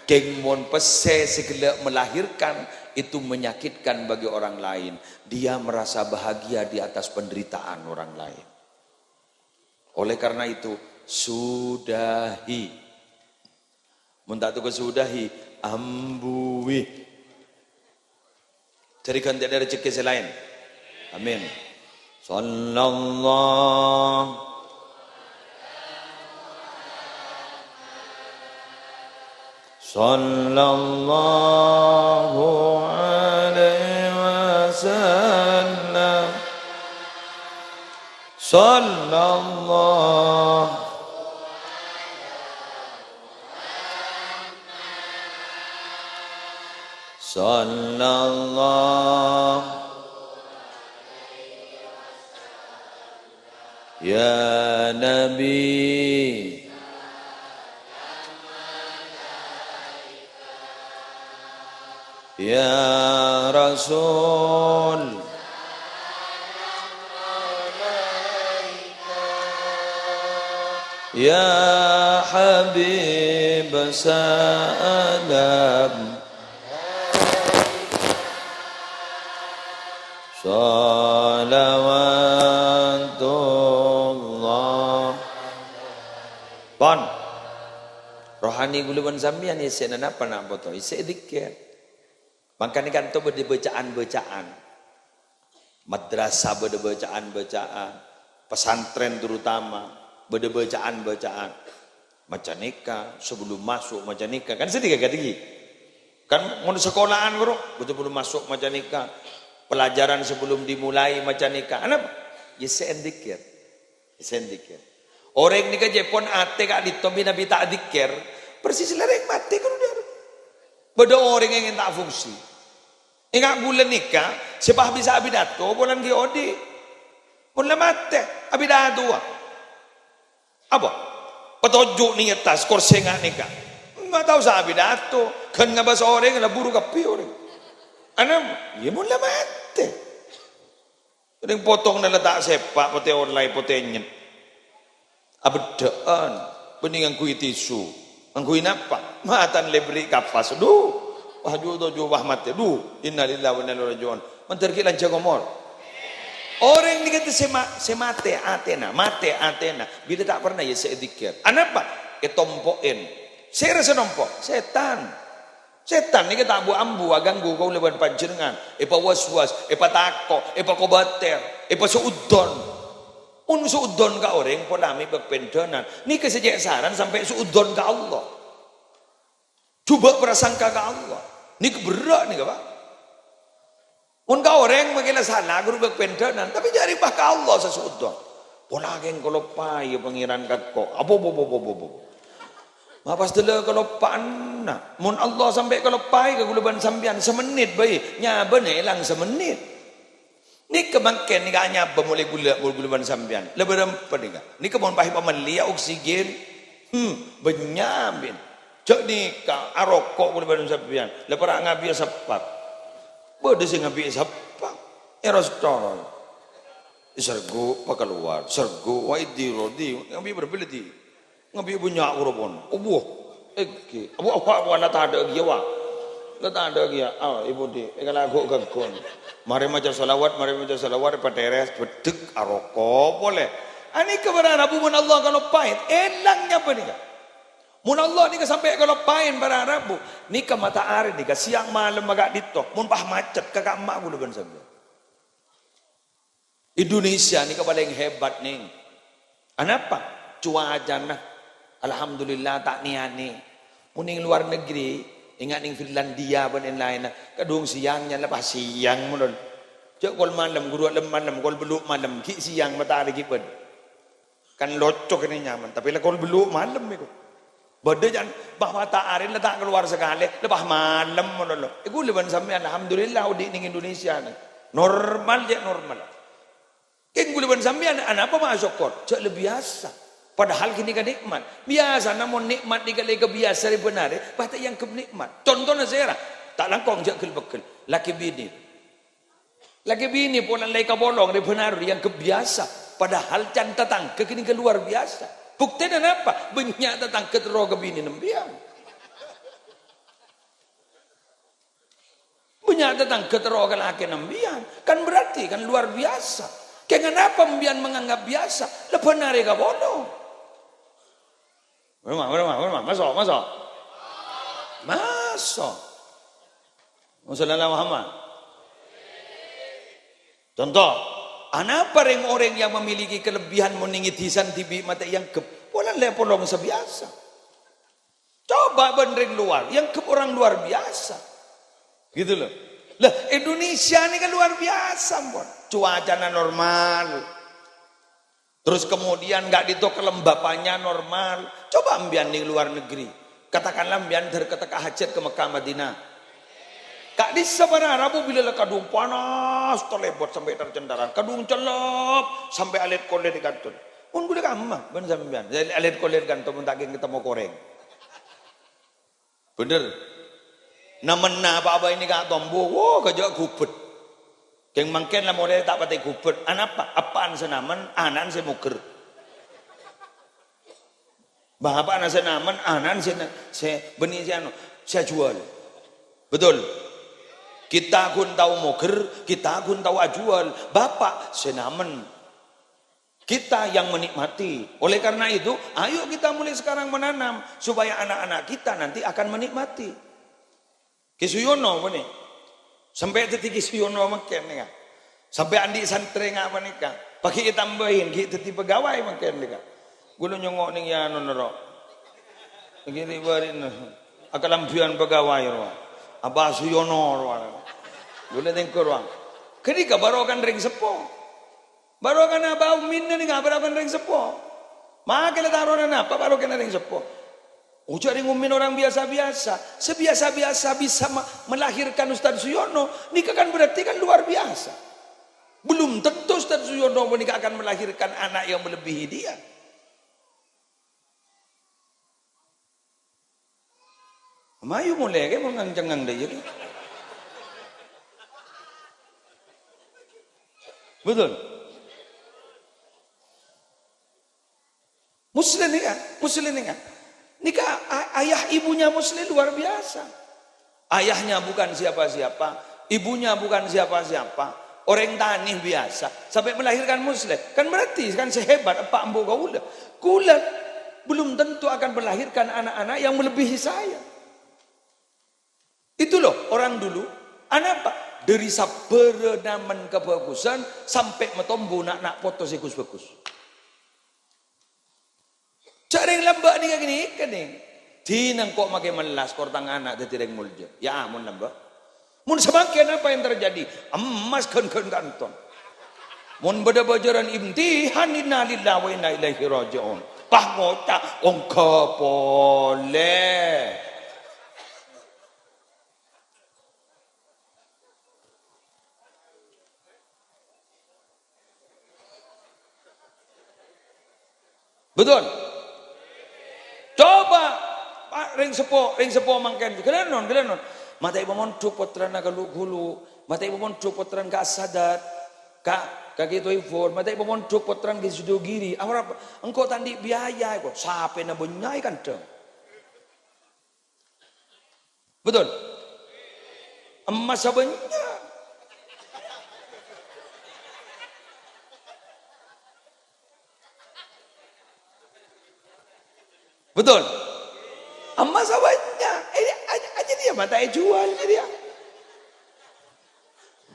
Kèng mon pèssè sè ghellâ' melahirkan, itu menyakitkan bagi orang lain. Dia merasa bahagia di atas penderitaan orang lain. Oleh karena itu, sudahi. Mon ta' tao kasudahi, ambuwi. Dhâri ghântèna rejhekkè sè laèn. Amin. Sallallahu, sallallahu alaihi wasallam. Sallallahu. Sallallahu. Ya Nabi. Ya Rasul. Ya Habib, salam. Salawatullah. Pon. Rohani ghulâ bân sampèyan èssèna napa, na' poto? Èssè dzikir. Mangkana kanto bâdâ bâcaan-bâcaan. Madrasah bâdâ bâcaan-bâcaan. Pesantren terutama bâdâ bâcaan-bâcaan. Maca nèka, sebelum masuk maca nèka. Kan sedih kan ghi? Kan mon sekolahan guru, sebelum masuk maca nèka. Pelajaran sebelum dimulai maca nèka. Anapa? Ya, sè èdzikir. Sè èdzikir. Orèng nèka jhâ' pon atè ka'dinto mènabi ta' dzikir, persis la rèng matè, kan, dhâ. Bâdâ orèng sè ta' fungsi. Ènga' bulâ nèka, sè pas bisa abidato, polana ghi' odi'. Mon la matè, abidatowa. Apa? Patoju' nèyat tas korsè nga' nèka. Ma' tao sè abidato, ghân ngabâs orèng, la buru kabbhi orèng. Anapa? Iyâ, mon la matè. Rèng potongna la ta' sèpa', potè ollè, potè nyèt. Abeddhâ'ân, bânnè ngangghuy tisu. Ngangghuy napa? Matan lèbri' kapas. Dhu, wah, ju-, toju' wah matè. Dhu, innalillahi wa inna ilaihi raji'un. Mandhâr ghi' lanjhâng omor. Orèng nèka sè ma-, sè matè atèna, matè atèna. Bilâ ta' pernah ya sè èdzikir. Anapa? Ètompo'è. Sèra sè nompo'? Sètan. Sètan nèka ta' bu-ambu aganggu kaulâ bân panjhennengngan, èpawaswas, èpatako', èpakobâtèr, èpasu'udzon. Mon su'udzon ka orèng, pola mè' bâk-pendhânan. Nèka sè cè' saran sampè' su'udzon ka Allah. Jhubâ' prasangka ka Allah. Nèka berrâ' nèka, Pak. Mon ka orèng mangkèn la sala, ghuru bâk-pendhânan, tapè jhâ' rèpa ka Allah sè su'udzon. Pola kèng kaloppaè, ya Pangèran, ka engko'. Apo, po, po, po, po, po. Ma' pas dâlla kaloppa'anna. Mon Allah sampè' kaloppaè ka ghulâ bân sampèyan samennit bhâi, nyabâna èlang samennit. Nèka mangkèn nèka anyabâ molaè ghulâ, molaè ghulâ bân sampèyan. La bârâmpa nèka. Nèka mon pas èpamellè ya oksigen. Hmm, bânnya' bhâi. Jhâ' nèka aroko' ghulâ bân sampèyan. La para' ngabi'â seppa. Bâdâ sè ngabi'â seppa. È restoran. Èsergu' pakalowar, sergu', wa èdhi rodhi, ngabi'â bârâmpa lè dhi. Ngabi'â bânnya' koropon. Obuh. Èngghi. Abu, abu, abu, la tadâ' ghiyâ, wa. La tadâ' ghiyâ. Ah, ibu di, èkala ghu-, ghaghun. Marè maca shalawat, marè maca shalawat, patèrès, beddhek, aroko' polè. Anèka para' rabu mon Allah kaloppaè, èlang nyabâ nèka. Mon Allah nèka sampè' kaloppaè para' rabu, nèka mata arè nèka sèyang malem ka'dinto, mon pas macet, ka ka'emma' ghulâ bân sampèyan. Indonesia nèka palèng hebat, Nèng. Anapa? Cuacana. Alhamdulillah, ta' nè-anè. Mon nèng lowar negeri, ènga' nèng Finlandia bân laèn-laènna, kadhung sèyang, nyala pas sèyang, mon. Jhâ' kol malem, ghuru alem malem, kol bâllu' malem, ghi' sèyang, mata arè ghi' bâdâ. Kan locok ini nyaman, tapè la kol bâllu' malem iku. Bâdâ jhân, bâ mata arè la ta' kalowar sakalè, la pas malem malolo. Iku ghulâ bân sampèyan, alhamdulillah, odi' nèng Indonesia nè. Normal jhâ' normal. Kèng ghulâ bân sampèyan, anapa ma' asokkor? Jhâ' la biyasa. Padahal ghânèka nè'mat. Biyasana mon nè'mat nèka la èkabiyasa rè-bân arè, pas ta' èangghep nè'mat. Contona sèra, ta' langkong jhâ' ghel-pegghel. Lakè binè. Lakè binè polana la èkapolong rè-bân arè èangghep biyasa. Padahal can tatangghâ ghânèka luar biyasa. Buktèna napa? Bânnya' tatangghâ terro ka binèna sampèyan. Bânnya' tatangghâ terro ka lakèna sampèyan. Kan berarti kan luar biyasa. Kèng anapa sampèyan menganggap biyasa? La bân arè èkapolong. Mara, mara, mara, maso', maso'. Maso'. Allahumma shalli ala Muhammad. Conto, anapa rèng-orèng yang memiliki kelebihan mon nèng è dhisana dhibi' mata èangghep? Polana la èpolong sabiyasa. Coba bân rèng luar, èangghep orang luar biasa. Gitu loh. Lah, Indonesia nèka luar biasa, ampon. Cuacana normal. Terus kemudian ka'dinto kelembapannya normal. Coba sampèyan nèng luar negeri. Katakanlah sampèyan dâr-, ka tekka hajat ka Mekah Madinah. Ka'dissa para' rabu bilâ la kadhung panas, talèbât sampè' tar-cèntaran. Kadhung cellep, sampè' alèt-kolèt è kanto. Mon ghulâ ka'emma bân sampèyan. Alèt-kolèt è kanto mon ta' kèng katemmo korèng. Bhender. Namenna apa-apa ini ka tombu, wo, kajâ' ghubet. Kèng mangkèn la molè ta' patè ghubet. Anapa? Eppa'na sè namen, ana'na sè mogher. Bapa'na sè namen, ana'na sè na-, sè bânnè sè anu, sè ajuwâl. Betul? Kita ghun tao mogher, kita ghun tao ajuwâl. Bapa' sè namen. Kita yang menikmati. Oleh karena itu, ayo kita mulai sekarang menanam supaya anak-anak kita nanti akan menikmati. Kè Suyono, bânnè. Sampè' dhâddhi Kè Suyono mangkèn nèka. Sampè' andi' santrè nga' panèka. Pas ghi' ètambâi, ghi' dhâddhi pegawai mangkèn nèka. Ghulâ nyongngo' nèng yano nèro. Ghi' ri-, bâri'na. Akalambhiyân pegawai rowa. Abah Suyono rowa. Ghulâ tèngko rowa. Ghânèka barokana rèng seppo. Barokana bâ' ummina nèka, barokana rèng seppo. Makè la tarona napa barokana rèng seppo. Oja' rèng ummin orang biasa-biasa. Sebiasa-biasa bisa ma-, melahirkan Ustaz Suyono, nèka kan berarti kan luar biasa. Belum tentu Ustaz Suyono panèka akan melahirkan anak yang melebihi dia. Mayu molè kè mon ngang-cengngang dâ' iyâ kè. Betul. Musleh nèka, Musleh nèka. Nèka a-, ayah ibunya Musleh luar biasa. Ayahnya bukan siapa-siapa, ibunya bukan siapa-siapa, orèng tanè biasa, sampè' melahirkan Musleh. Kan berarti kan sehebat eppa' embu' kaulâ. Kaulâ belum tentu akan melahirkan anak-anak yang melebihi saya. Itu loh orang dulu. Anapa? Dâri sabbhârâ namen kabhâghusân sampè' matombu na'-, na' poto sè ghus-bhâghus. Jhâ' rèng lambâ' nèka ghânèka, nèng. Dinah engko' makè mellas, kor tang ana' dhâddhi rèng molja. Ya, mon lambâ'. Mon samangkèn apa yang terjadi? Emmas ghân-ghân kanton. Mon bâdâ bâjârân imtihan, innalillahi wa inna ilaihi raji'un. Pas ngoca', ongghâ polè. Betul? Coba, Pa', rèng seppo, rèng seppo mangkèn. Ghâlânon, ghâlânon. Matè pamondhuk pottrana ghâllu-ghulu. Matè pamondhuk pottrana ka As-Sadat. Ka, ka Kè Toibor. Matè pamondhuk pottrana ka Sidogiri. Awara, engko' ta' andi' biaya, kok. Sapèna bânnya' è kandhâng. Betul? Emmas bânnya'. Betul? Emmas bânnya'. Ini aja, aja dia mata jual ini dia.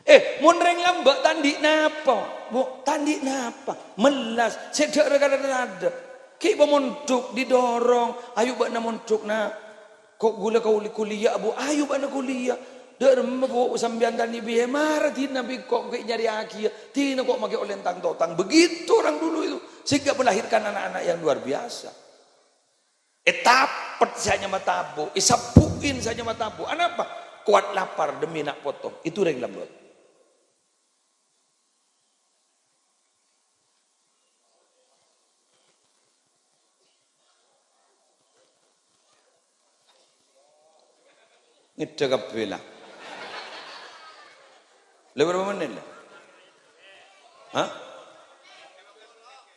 Eh, mon rèng lambâ' ta' andi' napa, Bu? Ta' andi' napa. Mellas, sè dhâ' rè-, rè-, rè-, ghi' pamondhuk didorong, "Ayo bâ'na mondhuk, Na'. Ko' ghulâ kaulâ kuliah, Bu. Ayo bâ'na kuliah." "Dâ' remma, Bu, sampèyan ta' andi' biaya, mara dinah bi' ko' ghi' nyarèyaghi, ya. Dinah ko' makè ollè tang-totang." Begitu orang dulu itu, sehingga melahirkan anak-anak yang luar biasa. Ètapet sè anyama tabu', èsabbu'in sè anyama tabu'. Anapa? Kowat lapar demi na' poto. Itu rèng lambâ'. Ngèdhâ kabbhi, la. La, bârâmpa mennit, la? Hah?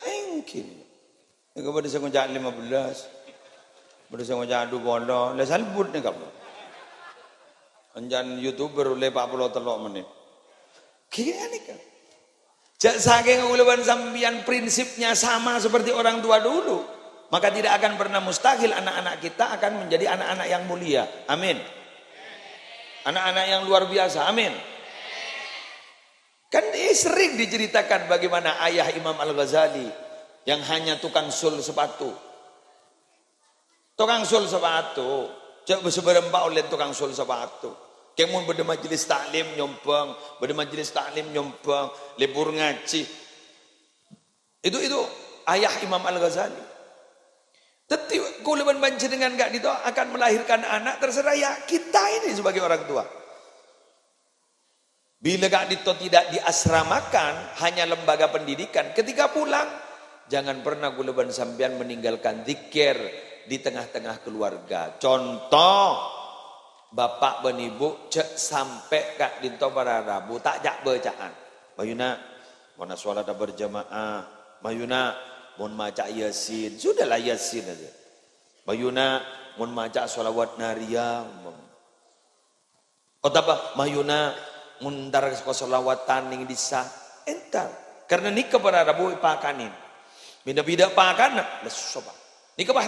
Èngghi. Nèka bâdâ sè ngoca' lima belas. Bâdâ sè ngoca' dua puluh. La, salbut nèka, Bu. Ancan YouTuber ollè empat puluh tello' mennit. Ghi nèka. Jhâ' sakèng kaulâ bân sampèyan prinsipnya sama seperti orang tua dulu, maka tidak akan pernah mustahil anak-anak kita akan menjadi anak-anak yang mulia. Amin. Anak-anak yang luar biasa. Amin. Kan ini sering diceritakan bagaimana ayah Imam Al-Ghazali yang hanya tukang sul sepatu. Tokang sul sapatu. Jhâ' bâ-, sabârâmpa ollè tokang sul sapatu. Kèng mon bâdâ majelis taklim nyombhâng, bâdâ majelis taklim nyombhâng, lebur ngajhi. Itu, itu ayah Imam Al-Ghazali. Dhâddhi, kaulâ bân panjhennengan ka'dinto akan melahirkan anak, terserah ya kita ini sebagai orang tua. Bila ka'dinto tidak diasramakan, hanya lembaga pendidikan, ketika pulang, jangan pernah kaulâ bân sampèyan meninggalkan dzikir di tengah-tengah keluarga. Contoh, bapa' bân ibu jhâ' sampè' ka'dinto para rabu ta' ca'-bâca'an. "Mayu, Na', mon asholata berjamaah. Mayu, Na', mon maca Yasin." Sudahlah Yasin aja. "Mayu, Na', mon maca sholawat nariyah." Otabâ, "Mayu, Na', mon èntar ka sholawatan nèng dhisa." Èntar. Karena nèka para rabu èpakanè. Bhidhâ-bhidhâ pakanna, lesso, Pak. Nèka, Pak,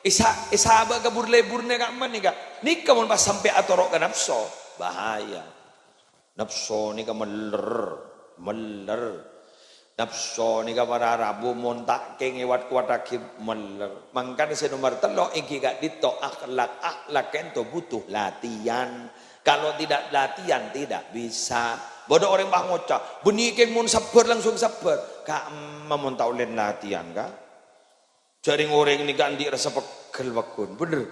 èsa-, èsabâ' ka bur-leburna ka'emma nèka. Nèka mon pas sampè' atoro' ka napso, bahaya. Napso nèka meller, meller. Napso nèka para rabu mon ta' kèng èwat-kowataghi meller. Mangkana sè nomer tello' èngghi ka'dinto akhlak. Akhlak ka'dinto butuh latihan. Kalau tidak latihan, tidak bisa. Bâdâ orèng pas ngoca', "Bânnè kèng mon sabbhâr langsung sabbhâr." Ka'emma mon ta' ollèna latihan, ka'. Jhâ' rèng-orèng nèka andi' rassa peggel, pagghun. Bhender.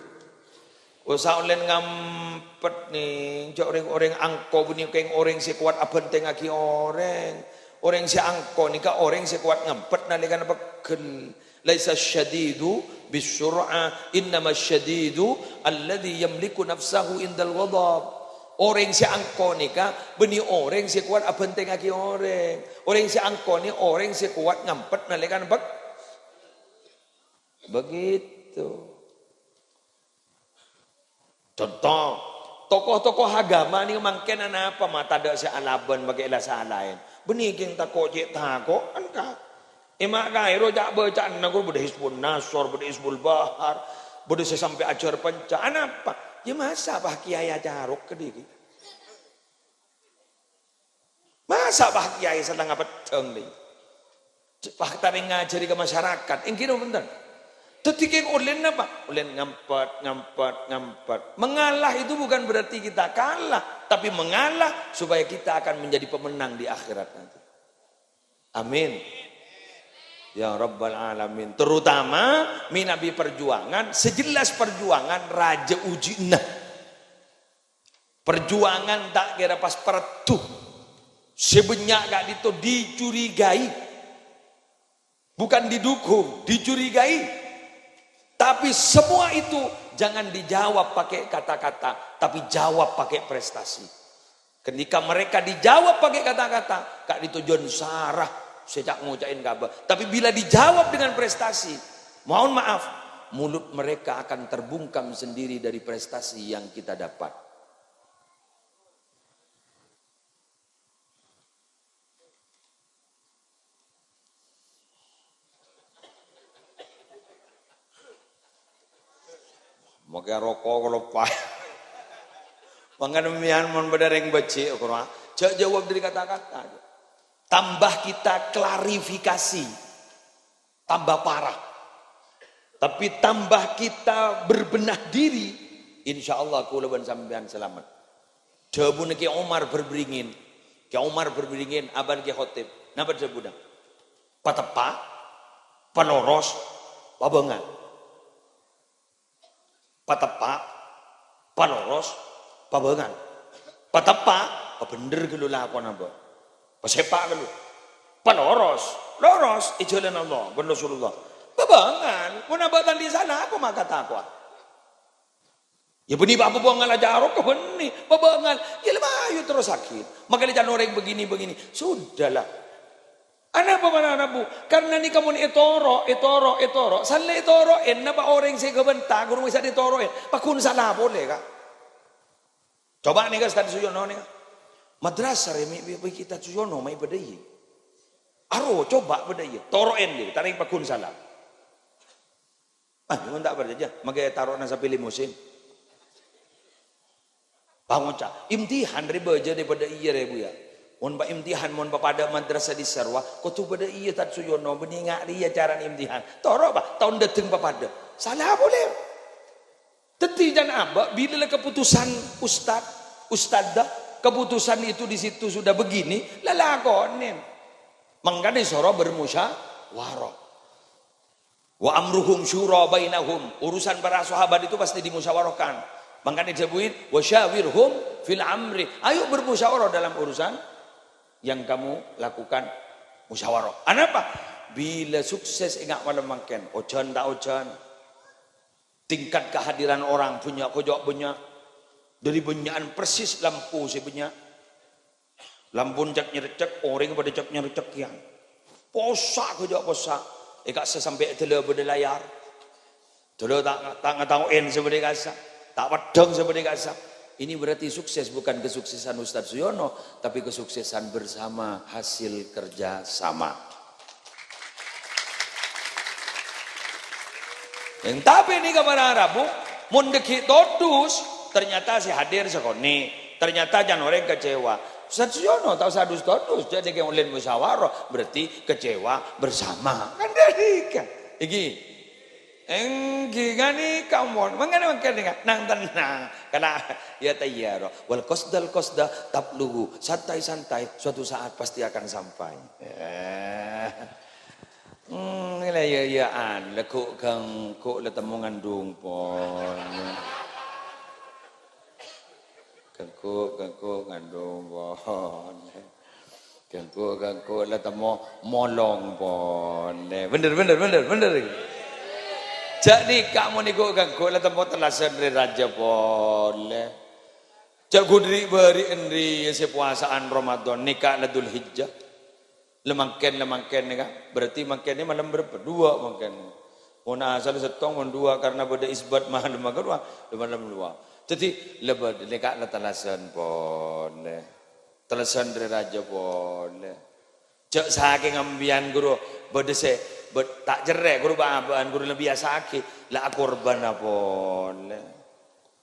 Osa ollèna ngampet, nèng. Jhâ' rèng-orèng angko bânnè kèng orèng sè kowat abhântèngngaghi orèng. Orèng sè angko nèka orèng sè kowat ngampet nalèkana peggel. "Laisa syadidu bisur'ah, innama syadidu alladzi yamliku nafsahu indal ghadab." Orèng sè angko nèka bânnè orèng sè kowat abhântèngngaghi orèng. Orèng sè angko nè orèng sè kowat ngampet nalèkana peg-, Begitu. Conto, tokoh-tokoh agama nèka mangkèn anapa ma' tadâ' sè alabân makè la salaèn? Bânnè kèng tako' cè' tako', kan ka-, è ma' kaèro ca'-bâca'anna kor bâdâ Hizbun Nasor, bâdâ Hizbul Bahar, bâdâ sè sampè' ajhâr panca. Anapa? Yâ masa' pas kèyaè acarok kadhibi'? Masa' pas kèyaè satengnga peddhâng, lè? Pas ta' ngajhâri ka masyarakat, èngghi napa bhunten? Dhâddhi kèng ollèna napa? Ollèna ngampet, ngampet, ngampet. Mengalah itu bukan berarti kita kalah, tapi mengalah supaya kita akan menjadi pemenang di akhirat nanti. Amin. Ya Rabbal Alamin. Terutama manabi perjuangan, sejelas perjuangan rajâ ujina. Perjuangan ta' kèra pas pareddhu. Sè bânnya' ka'dinto dicurigai. Bukan didukung, dicurigai. Tapi semua itu jangan dijawab pakai kata-kata, tapi jawab pakai prestasi. Ketika mereka dijawab pakai kata-kata, ka'dinto jhân sara sè ca'-ngoca'è kabâ. Tapi bila dijawab dengan prestasi, mohon maaf, mulut mereka akan terbungkam sendiri dari prestasi yang kita dapat. Makè roko' kaloppaè. Mangkana mèyan mon bâdâ rèng bâjhi', jhâ' jawab dâri kata-kata. Tambah kita klarifikasi, tambah parah. Tapi tambah kita berbenah diri, insya Allah kaulâ bân sampèyan salamet. Dhâbuna Kè Omar Berberingin. Kè Omar Berberingin, abâna Kè Khotib. Napa dhâbuna? Pateppa', paloros, pabângal. Pateppa', paloros, pabângal. Pateppa', pabhender ghâllu lakona, Mbok. Pasèpa' ghâllu. Paloros, loros è jhâlân Allah bân Rasulullah. Pabângal, mon abâ' ta' andi' sala, apa ma' katako'a? Yâ, bânnè, Pak, pabângal acarok, bânnè, pabângal. Yâ, la mayu terrossaghi. Makè la can orèng begini-begini. Sudahlah. Anapa mara rabu? Karena nèka mon ètoro', ètoro', ètoro'. Sallè ètoro'è, napa orèng sè èkabânta, ghuru sè ètoro'è. Pagghun sala polè, Ka'. Coba nèka, Ustaz Suyono nèka. Madrasah rè mè', mè', mè' Ustaz Suyono, mè' bâdâ iyâ. Aro, coba bâdâ iyâ. Toro'è, nèka, tarèng pagghun sala. Ah, mon ta' parcajâ, makè taro'na sapè limosin. Pangoca', imtihan rè bâjâ rè padâ iyâ rè, Buya. Mon pa-, imtihan, mon papadâ madrasah di Sarwa, kodhu padâ iyâ, Tad Suyono, bânnè nga' rèya carana imtihan. Toro', Pa', taon dâteng papadâ. Sala polè. Dhâddhi, can abâ', bilâ la keputusan ustad, ustadzah, keputusan itu di situ sudah begini, la lakonè. Mangkana èsoro bermusyawarah. "Wa amruhum syura bainahum." Urusan para sahabat itu pasti dimusyawarahkan. Mangkana èdhâbuin, "Wa syawirhum fil amri." Ayo bermusyawarah dalam urusan yang kamu lakukan, musyawarah. Anapa? Bilâ sukses enga' malem mangkèn, ojhân ta' ojhân. Tingkat kehadiran orang bânnya', kojhâ' bânnya'. Dâri bânnya'an persis lampu sè bânnya'. Lampuna cak-nyareccek, orèngnga padâ cak-nyareccek kèya. Possa' kojhâ' possa'. È ka'issa sampè' dâlâ bâdâ layar. Dâlâ ta', ta' ngatao'è sè bâdâ è ka'issa. Ta' peddhâng sè bâdâ è ka'issa. Ini berarti sukses, bukan kesuksesan Ustadz Suyono, tapi kesuksesan bersama, hasil kerja sama. Yang tapi nèka para rabu, mon dâgghi' todus, ternyata sè hadir sakonè', ternyata can orèng kecewa. Sadhâjâna ta' osa dus-todus, jhâ' dhika ollè musyawarah, berarti kecewa bersama. Kan dhâddhi kan? Iki. Èngghi, ghânèka mon. Mangkana mangkana nang tennang. Karena ya tayyaro. Wal qasdal qasda tablughu. Santai-santai, suatu saat pasti akan sampai. Eh. Hmm, la ya, ya, an, la ghu'-ghângghu' la temmo ngandung pon. Gângghu', gângghu' ngandung pon. Gângghu', gângghu' la temmo molong pole. Bhender, bhender, bhender, bhender. Jhâ' nèka mon ghu'-ghângghu' la temmo tellasan rè rajâ pole. Jhâ' ghu' dhâri bâri' ènri sè powasa'an Ramadan, nèka la Dzulhijjah. La mangkèn, la mangkèn nèka. Berarti mangkèn nèka malem bârâmpa? Duwâ' mangkèn. Mon asal sèttong, mon duwâ' karena bâdâ isbat malem, maka duwâ', la malem duwâ'. Dhâddhi, la bâdâ nèka la tellasan pole. Tellasan rè rajâ pole. Jhâ' sakèng ambiyân, ghuru, bâdâ sè bâ-, ta' cerrè', ghuru, bâ'-abâ'ân, ghuru, la biyasa'aghi, la akorbhâna pole.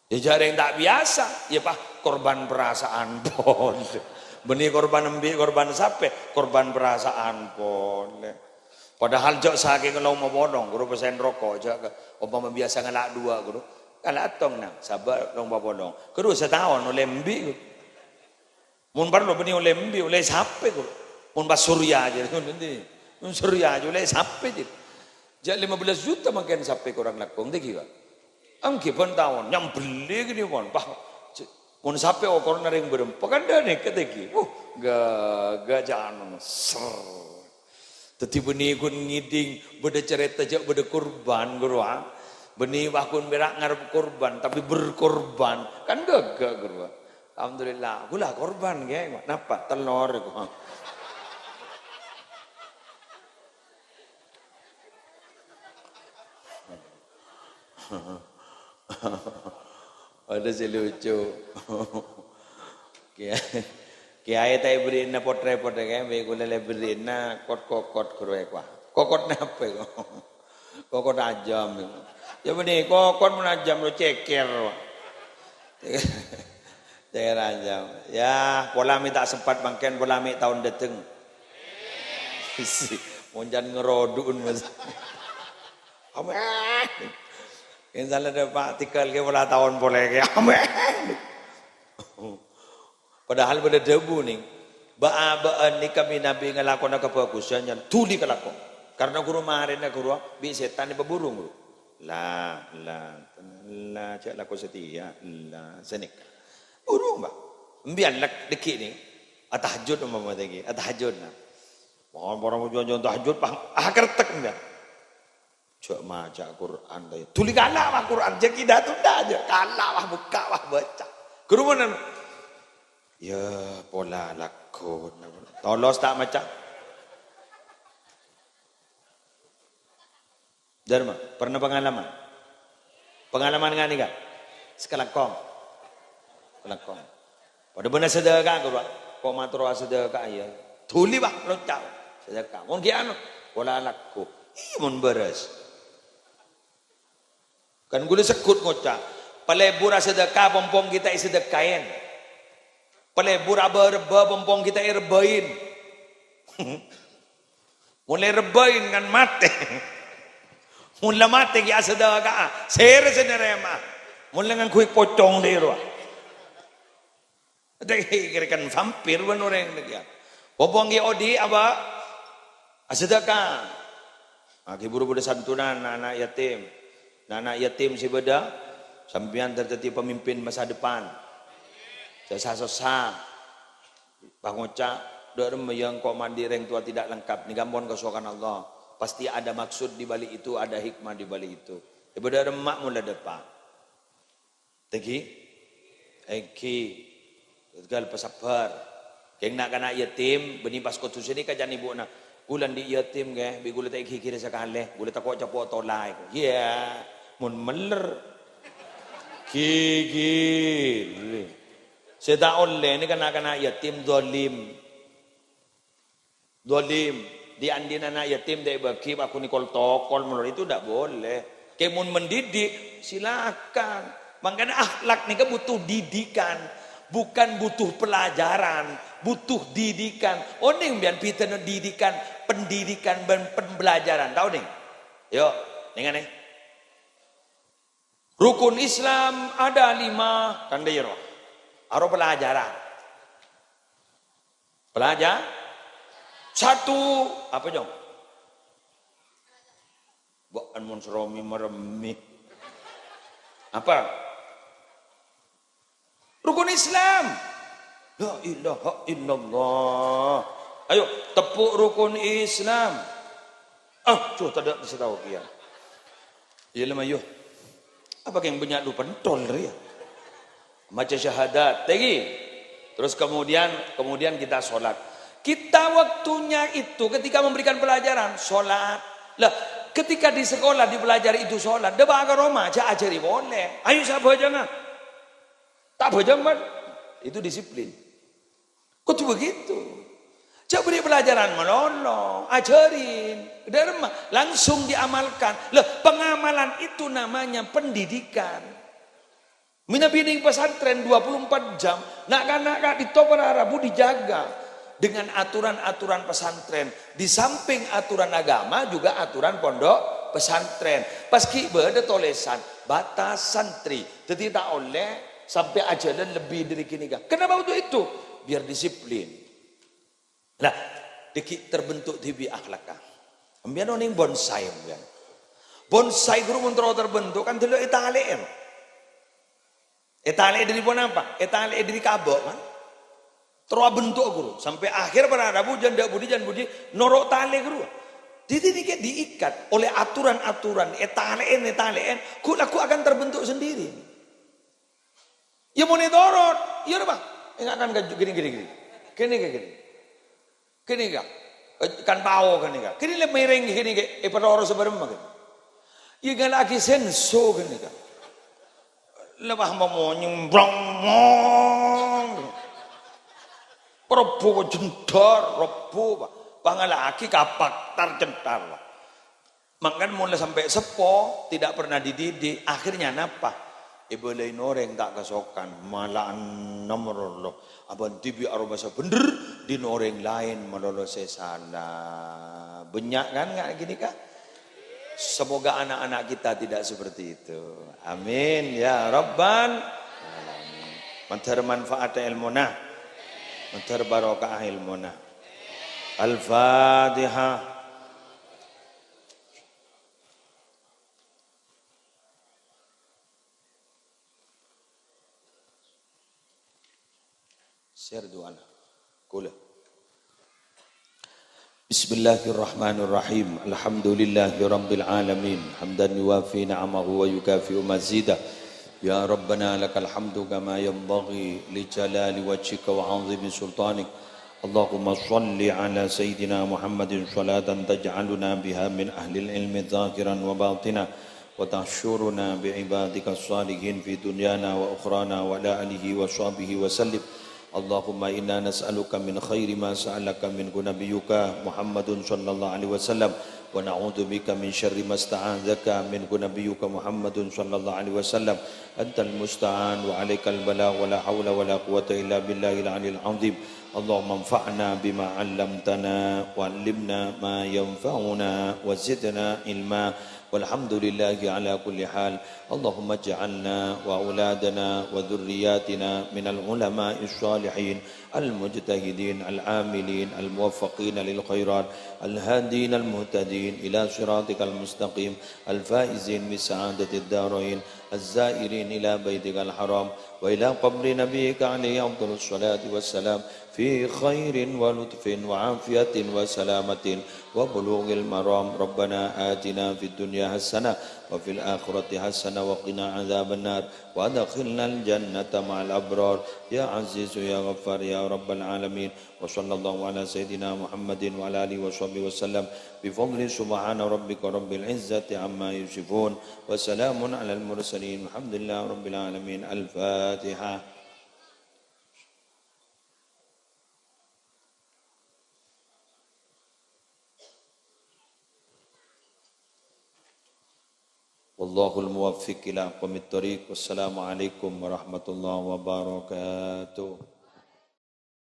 Ya, jhâ' rèng ta' biyasa, ya, pas korban perasaan pole. Bânnè korban embi', korban sapè, korban perasaan pole. Padahal jhâ' sakèng lompo polong, ghuru, pesen roko', jhâ' ka-, ompama biyasa ngala' duwâ', ghuru. Kala' tong, nah, sabâ' lompo polong. Ghuru, sataon ollè embi', ghuru. Mon parlo bânnè ollè embi', ollè sapè, ghuru. Mon pas Surya jâ, ngono ndi? Mon Surya jâ ollè sapè jâ. Jhâ' lima belas juta mangkèn sapè korang langkong, dhâggi', Pak. Èngghi bân taon, nyambelli ghi nèka pon, Pak. Jhâ-, mon sapè okorna rèng bârâmpa, kan dhâ' nèka dhâggi'. Wuh, ga-, ga jhâ' anu, ser. Dhâddhi bânnè ghun ngèdhing bâdâ carèta jhâ' bâdâ korban, ghuru, ah. Bânnè wah ghun mèra' ngarep korban, tapè berkorban. Kan ghâgghâ', ghuru, ah. Alhamdulillah, ghulâ korban, Kè. Napa? Tellor, kok. Ada sè lucu. Kèyaè, kèyaè ta' èberri'na pot-rèpot, Kè, bi' ghulâ la èberri'na kot-kokot, ghuru, è, kok. Kokot napa, kok? Kokot ajâm. Ya, bânnè, kokot mon ajâm lo cèkèr, Pak. Cèkèr ajâm. Ya, pola mè' ta' sempat mangkèn, pola mè' taon dâteng. Mon can ngerodu'un, Mas. Amèn. Insya Allah, dâ', Pak, tèngghâl kè pola taon polè, Kè. Amèn. Padahal bâdâ dhâbu, nèng, bâ'-abâ'ân nèka mènabi ngalakona kabhâghusân, yan dhuli kalako. Karna ghuru marèna ghuru bi' sètan èpabhuru, ghuru. La, la, la, jhâ' lako satèya, la, sanèka. Bhuru, Pak. Embiyan lak-, dhâggi' nèng. Atahajjud umpama dhâggi', atahajjud, nah. Mon para mujâ-mujâ tahajjud, Pak, akertek embiyan. Jhâ' maca Qur'an, ta' dhuli kala' wa Qur'an, jhâ' kidâ tunda jhâ', kala' wa bukka' wa baca. Ghuru mon, ya pola laghuna. Tolos ta' maca? Dharma, pernah pengalaman? Pengalaman ngani ka? Sakalangkong. Sakalangkong. Padâ bân asadhâka, ghuru. Ko' mator asadhâka, ya. Dhuli, Pak, loca'. Sadhâka. Mon ghi' anu, pola lagghu. Ih, mon bârâs. Kan ghulâ segghut ngoca', "Palebur asadhâka, pong-pong ghi' ta' èsadhâkaè. Palebur abâ-rebbhâ, pong-pong ghi' ta' èrebbhâi." Mon la èrebbhâi kan matè. Mon la matè ghi' asadhâka'a, sèra sè narèma. Mon la ngangghuy pocong dhi' rowa. Dâ' kèra kan vampir bân orèng nèka. Pong-pong ghi' odi' abâ asadhâka. Ghi' buru bâdâ santunan na'-ana' yatim. Na'-ana' yatim sè bâdâ, sampèyan dâddhi pemimpin masa depan. Sè sa-sossa. Pas ngoca', "Dâ' remma ya engko' mandi rèng towa tidak lengkap, nèka ampon kasokan Allah. Pasti ada maksud di balik itu, ada hikmah di balik itu." Èbâ dâ' remma mon la dâpa'. Tèngghi? Èngghi. Tèngghâl pasabbhâr. Kèng na'-kana' yatim, bânnè pas kodhu sè nèka can èbhuna. "Ghulâ andi' yatim, ghi, bi' ghulâ ta' èghighiri sakalè. Ghulâ tako' capo' tola," èko. Iyâ, mon mèller. Ghighiri. Sè ta' ollè nèka na'-kana' yatim, zalim. Zalim. Dhi'-andhi'na ana' yatim ta' èbâghi, paghun èkol-tokol, molor itu ndak boleh. Kè mon mendidik, silakan. Mangkana akhlak nèka butuh didikan. Bukan butuh pelajaran, butuh didikan. Onèng bân bhidhâna didikan, pendidikan bân pembelajaran. Tao, nèng? Yo, nèng anè. Rukun Islam ada lima, kan dâ' iyâ, ro? Aro pelajaran. Pelajar-, satu, apa, Jong? Bâ'ân mon sèromi marèmi. Apa? Rukun Islam. La ilaha illallah. Ayo, tepuk rukun Islam. Ah, cua tadâ' sè tao kèya. Iyâ, lem, ayo. Apa yang banyak lu pentol, ya? Maca syahadat, lagi. Terus kemudian, kemudian kita sholat. Kita waktunya itu ketika memberikan pelajaran, sholat. Lah, ketika di sekolah dipelajari itu sholat, dâpa' ka roma, jhâ' ajhâri polè. Ayo, sè abhâjânga. Ta' abhâjâng, man. Itu disiplin. Kodhu begitu. Jhâ' bâri' pelajaran malolo, ajhârin. Dâremma, langsung diamalkan. Lah, pengamalan itu namanya pendidikan. Mènabi nèng pesantren dua puluh empat jam, na'-kana' ka'dinto para rabu dijaga dengan aturan-aturan pesantren. Di samping aturan agama, juga aturan pondok pesantren. Pas ghi' bâdâ tolèsan, batas santri. Dhâddhi ta' ollè sampè' ajhâlân lebbi dâri ghânèka. Kenapa untuk itu? Biar disiplin. Lah, dhâggi' terbentuk dhibi' akhlakka. Sampèyan onèng bonsai, sampèyan. Bonsai, ghuru, mon terro terbentuk, kan dâllu ètalè'è, no? Ètalè'è dâri ponapa? Ètalè'è dâri kabâ', kan? Terro abentuk, ghuru. Sampè' akhèr para rabu, jhân dâ' budi, jhân budi, noro' talè, ghuru. Dhâddhi nèka diikat oleh aturan-aturan, ètalè'è, ètalè'è, ghu-, lagghu' akan terbentuk sendiri. Iyâ, mon ètorot, iyâ, napa? Enggak kan, kan, gini, gini, gini. Gini, gini, gini. Gini, Kak. Eh, kan pao, gini, Kak. Gini, lè, mèrèng, gini, Kak. Eh, èpatorosa bârâmma, gini. Iyâ, ngala' aghi senso, gini, Kak. Lè, wah, mamonyèng, brong, mong. Prabu, jendar, rabu, Pak. Pangala' aghi kapak, tar, jendar, Pak. Mangkana mon la sampè' seppo, tidak pernah dididik, akhirnya napa? Èbâlâi orèng ta' kasokan, mala ennem rolo. Abân dhibi' aromasa bhendher, dhin orèng laèn malolo sè sala. Bânnya' kan nga' ghânèka? Semoga anak-anak kita tidak seperti itu. Amin, ya rabbal alamin. Mandhâr manfaat èlmona. Mandhâr barokah èlmona. Al-Fatihah. Sèr du'ana. Kaulâ. Bismillahirrahmanirrahim. Alhamdulillahirabbil alamin. Hamdan yuwafi ni'amahu wa yukafi'u mazidah. Ya Rabbana, lakal hamdu kama yanbaghi li jalali wajhika wa 'azimi sultanik. Allahumma shalli ala Sayyidina Muhammadin salatan taj'aluna biha min ahlil ilmi zahiran wa batina, wa tahsyuruna bi ibadika salihin fi dunyana wa ukhrana wa ala alihi wa sahbihi wa sallim. Allahumma inna nas'aluka min khairi ma sa'alaka minhu nabiyyuka Muhammadun sallallahu alaihi wasallam, wa na'udzu bika min syarri ma sta'adzaka minhu nabiyyuka Muhammadun sallallahu alaihi wasallam. Antal musta'an wa alaikal balagh, wa la haula wa la quwwata illa billahil aliyil azim. Allahumma anfa'na bima 'allamtana wa 'allimna ma yanfa'una wa zidna ilma. Walhamdulillahi ala kulli hal. Allahumma ij'alna wa auladana wa dzurriyyatina minal ulama'is shalihin, al mujtahidin, al amilin, al muwaffaqina lil khairat, al hadin, al muhtadin ila siratikal mustaqim, al faizin bi sa'adatid darain, az zairin ila baitikal haram, wa ila qabri nabiyyika alaihi afdhalus salati wassalam, fi khairin wa lutfin wa afiyatin wa salamatin wa bulughil maram. Rabbana atina fid dunya hasanah wa fil akhirati hasanah wa qina adzabannar, wa adkhilnal jannata ma'al abrar, ya azizu ya ghaffar ya rabbal alamin. Wa sallallahu ala sayyidina Muhammadin wa ala alihi wa sahbihi wa sallam. Bi fadli subhana rabbika rabbil izzati amma yasifun. Wa salamun alal mursalin. Walhamdulillahi rabbil alamin. Al-Fatihah. Wallahul muwaffiq ila aqwamit thoriq. Wassalamualaikum warahmatullahi wabarakatuh.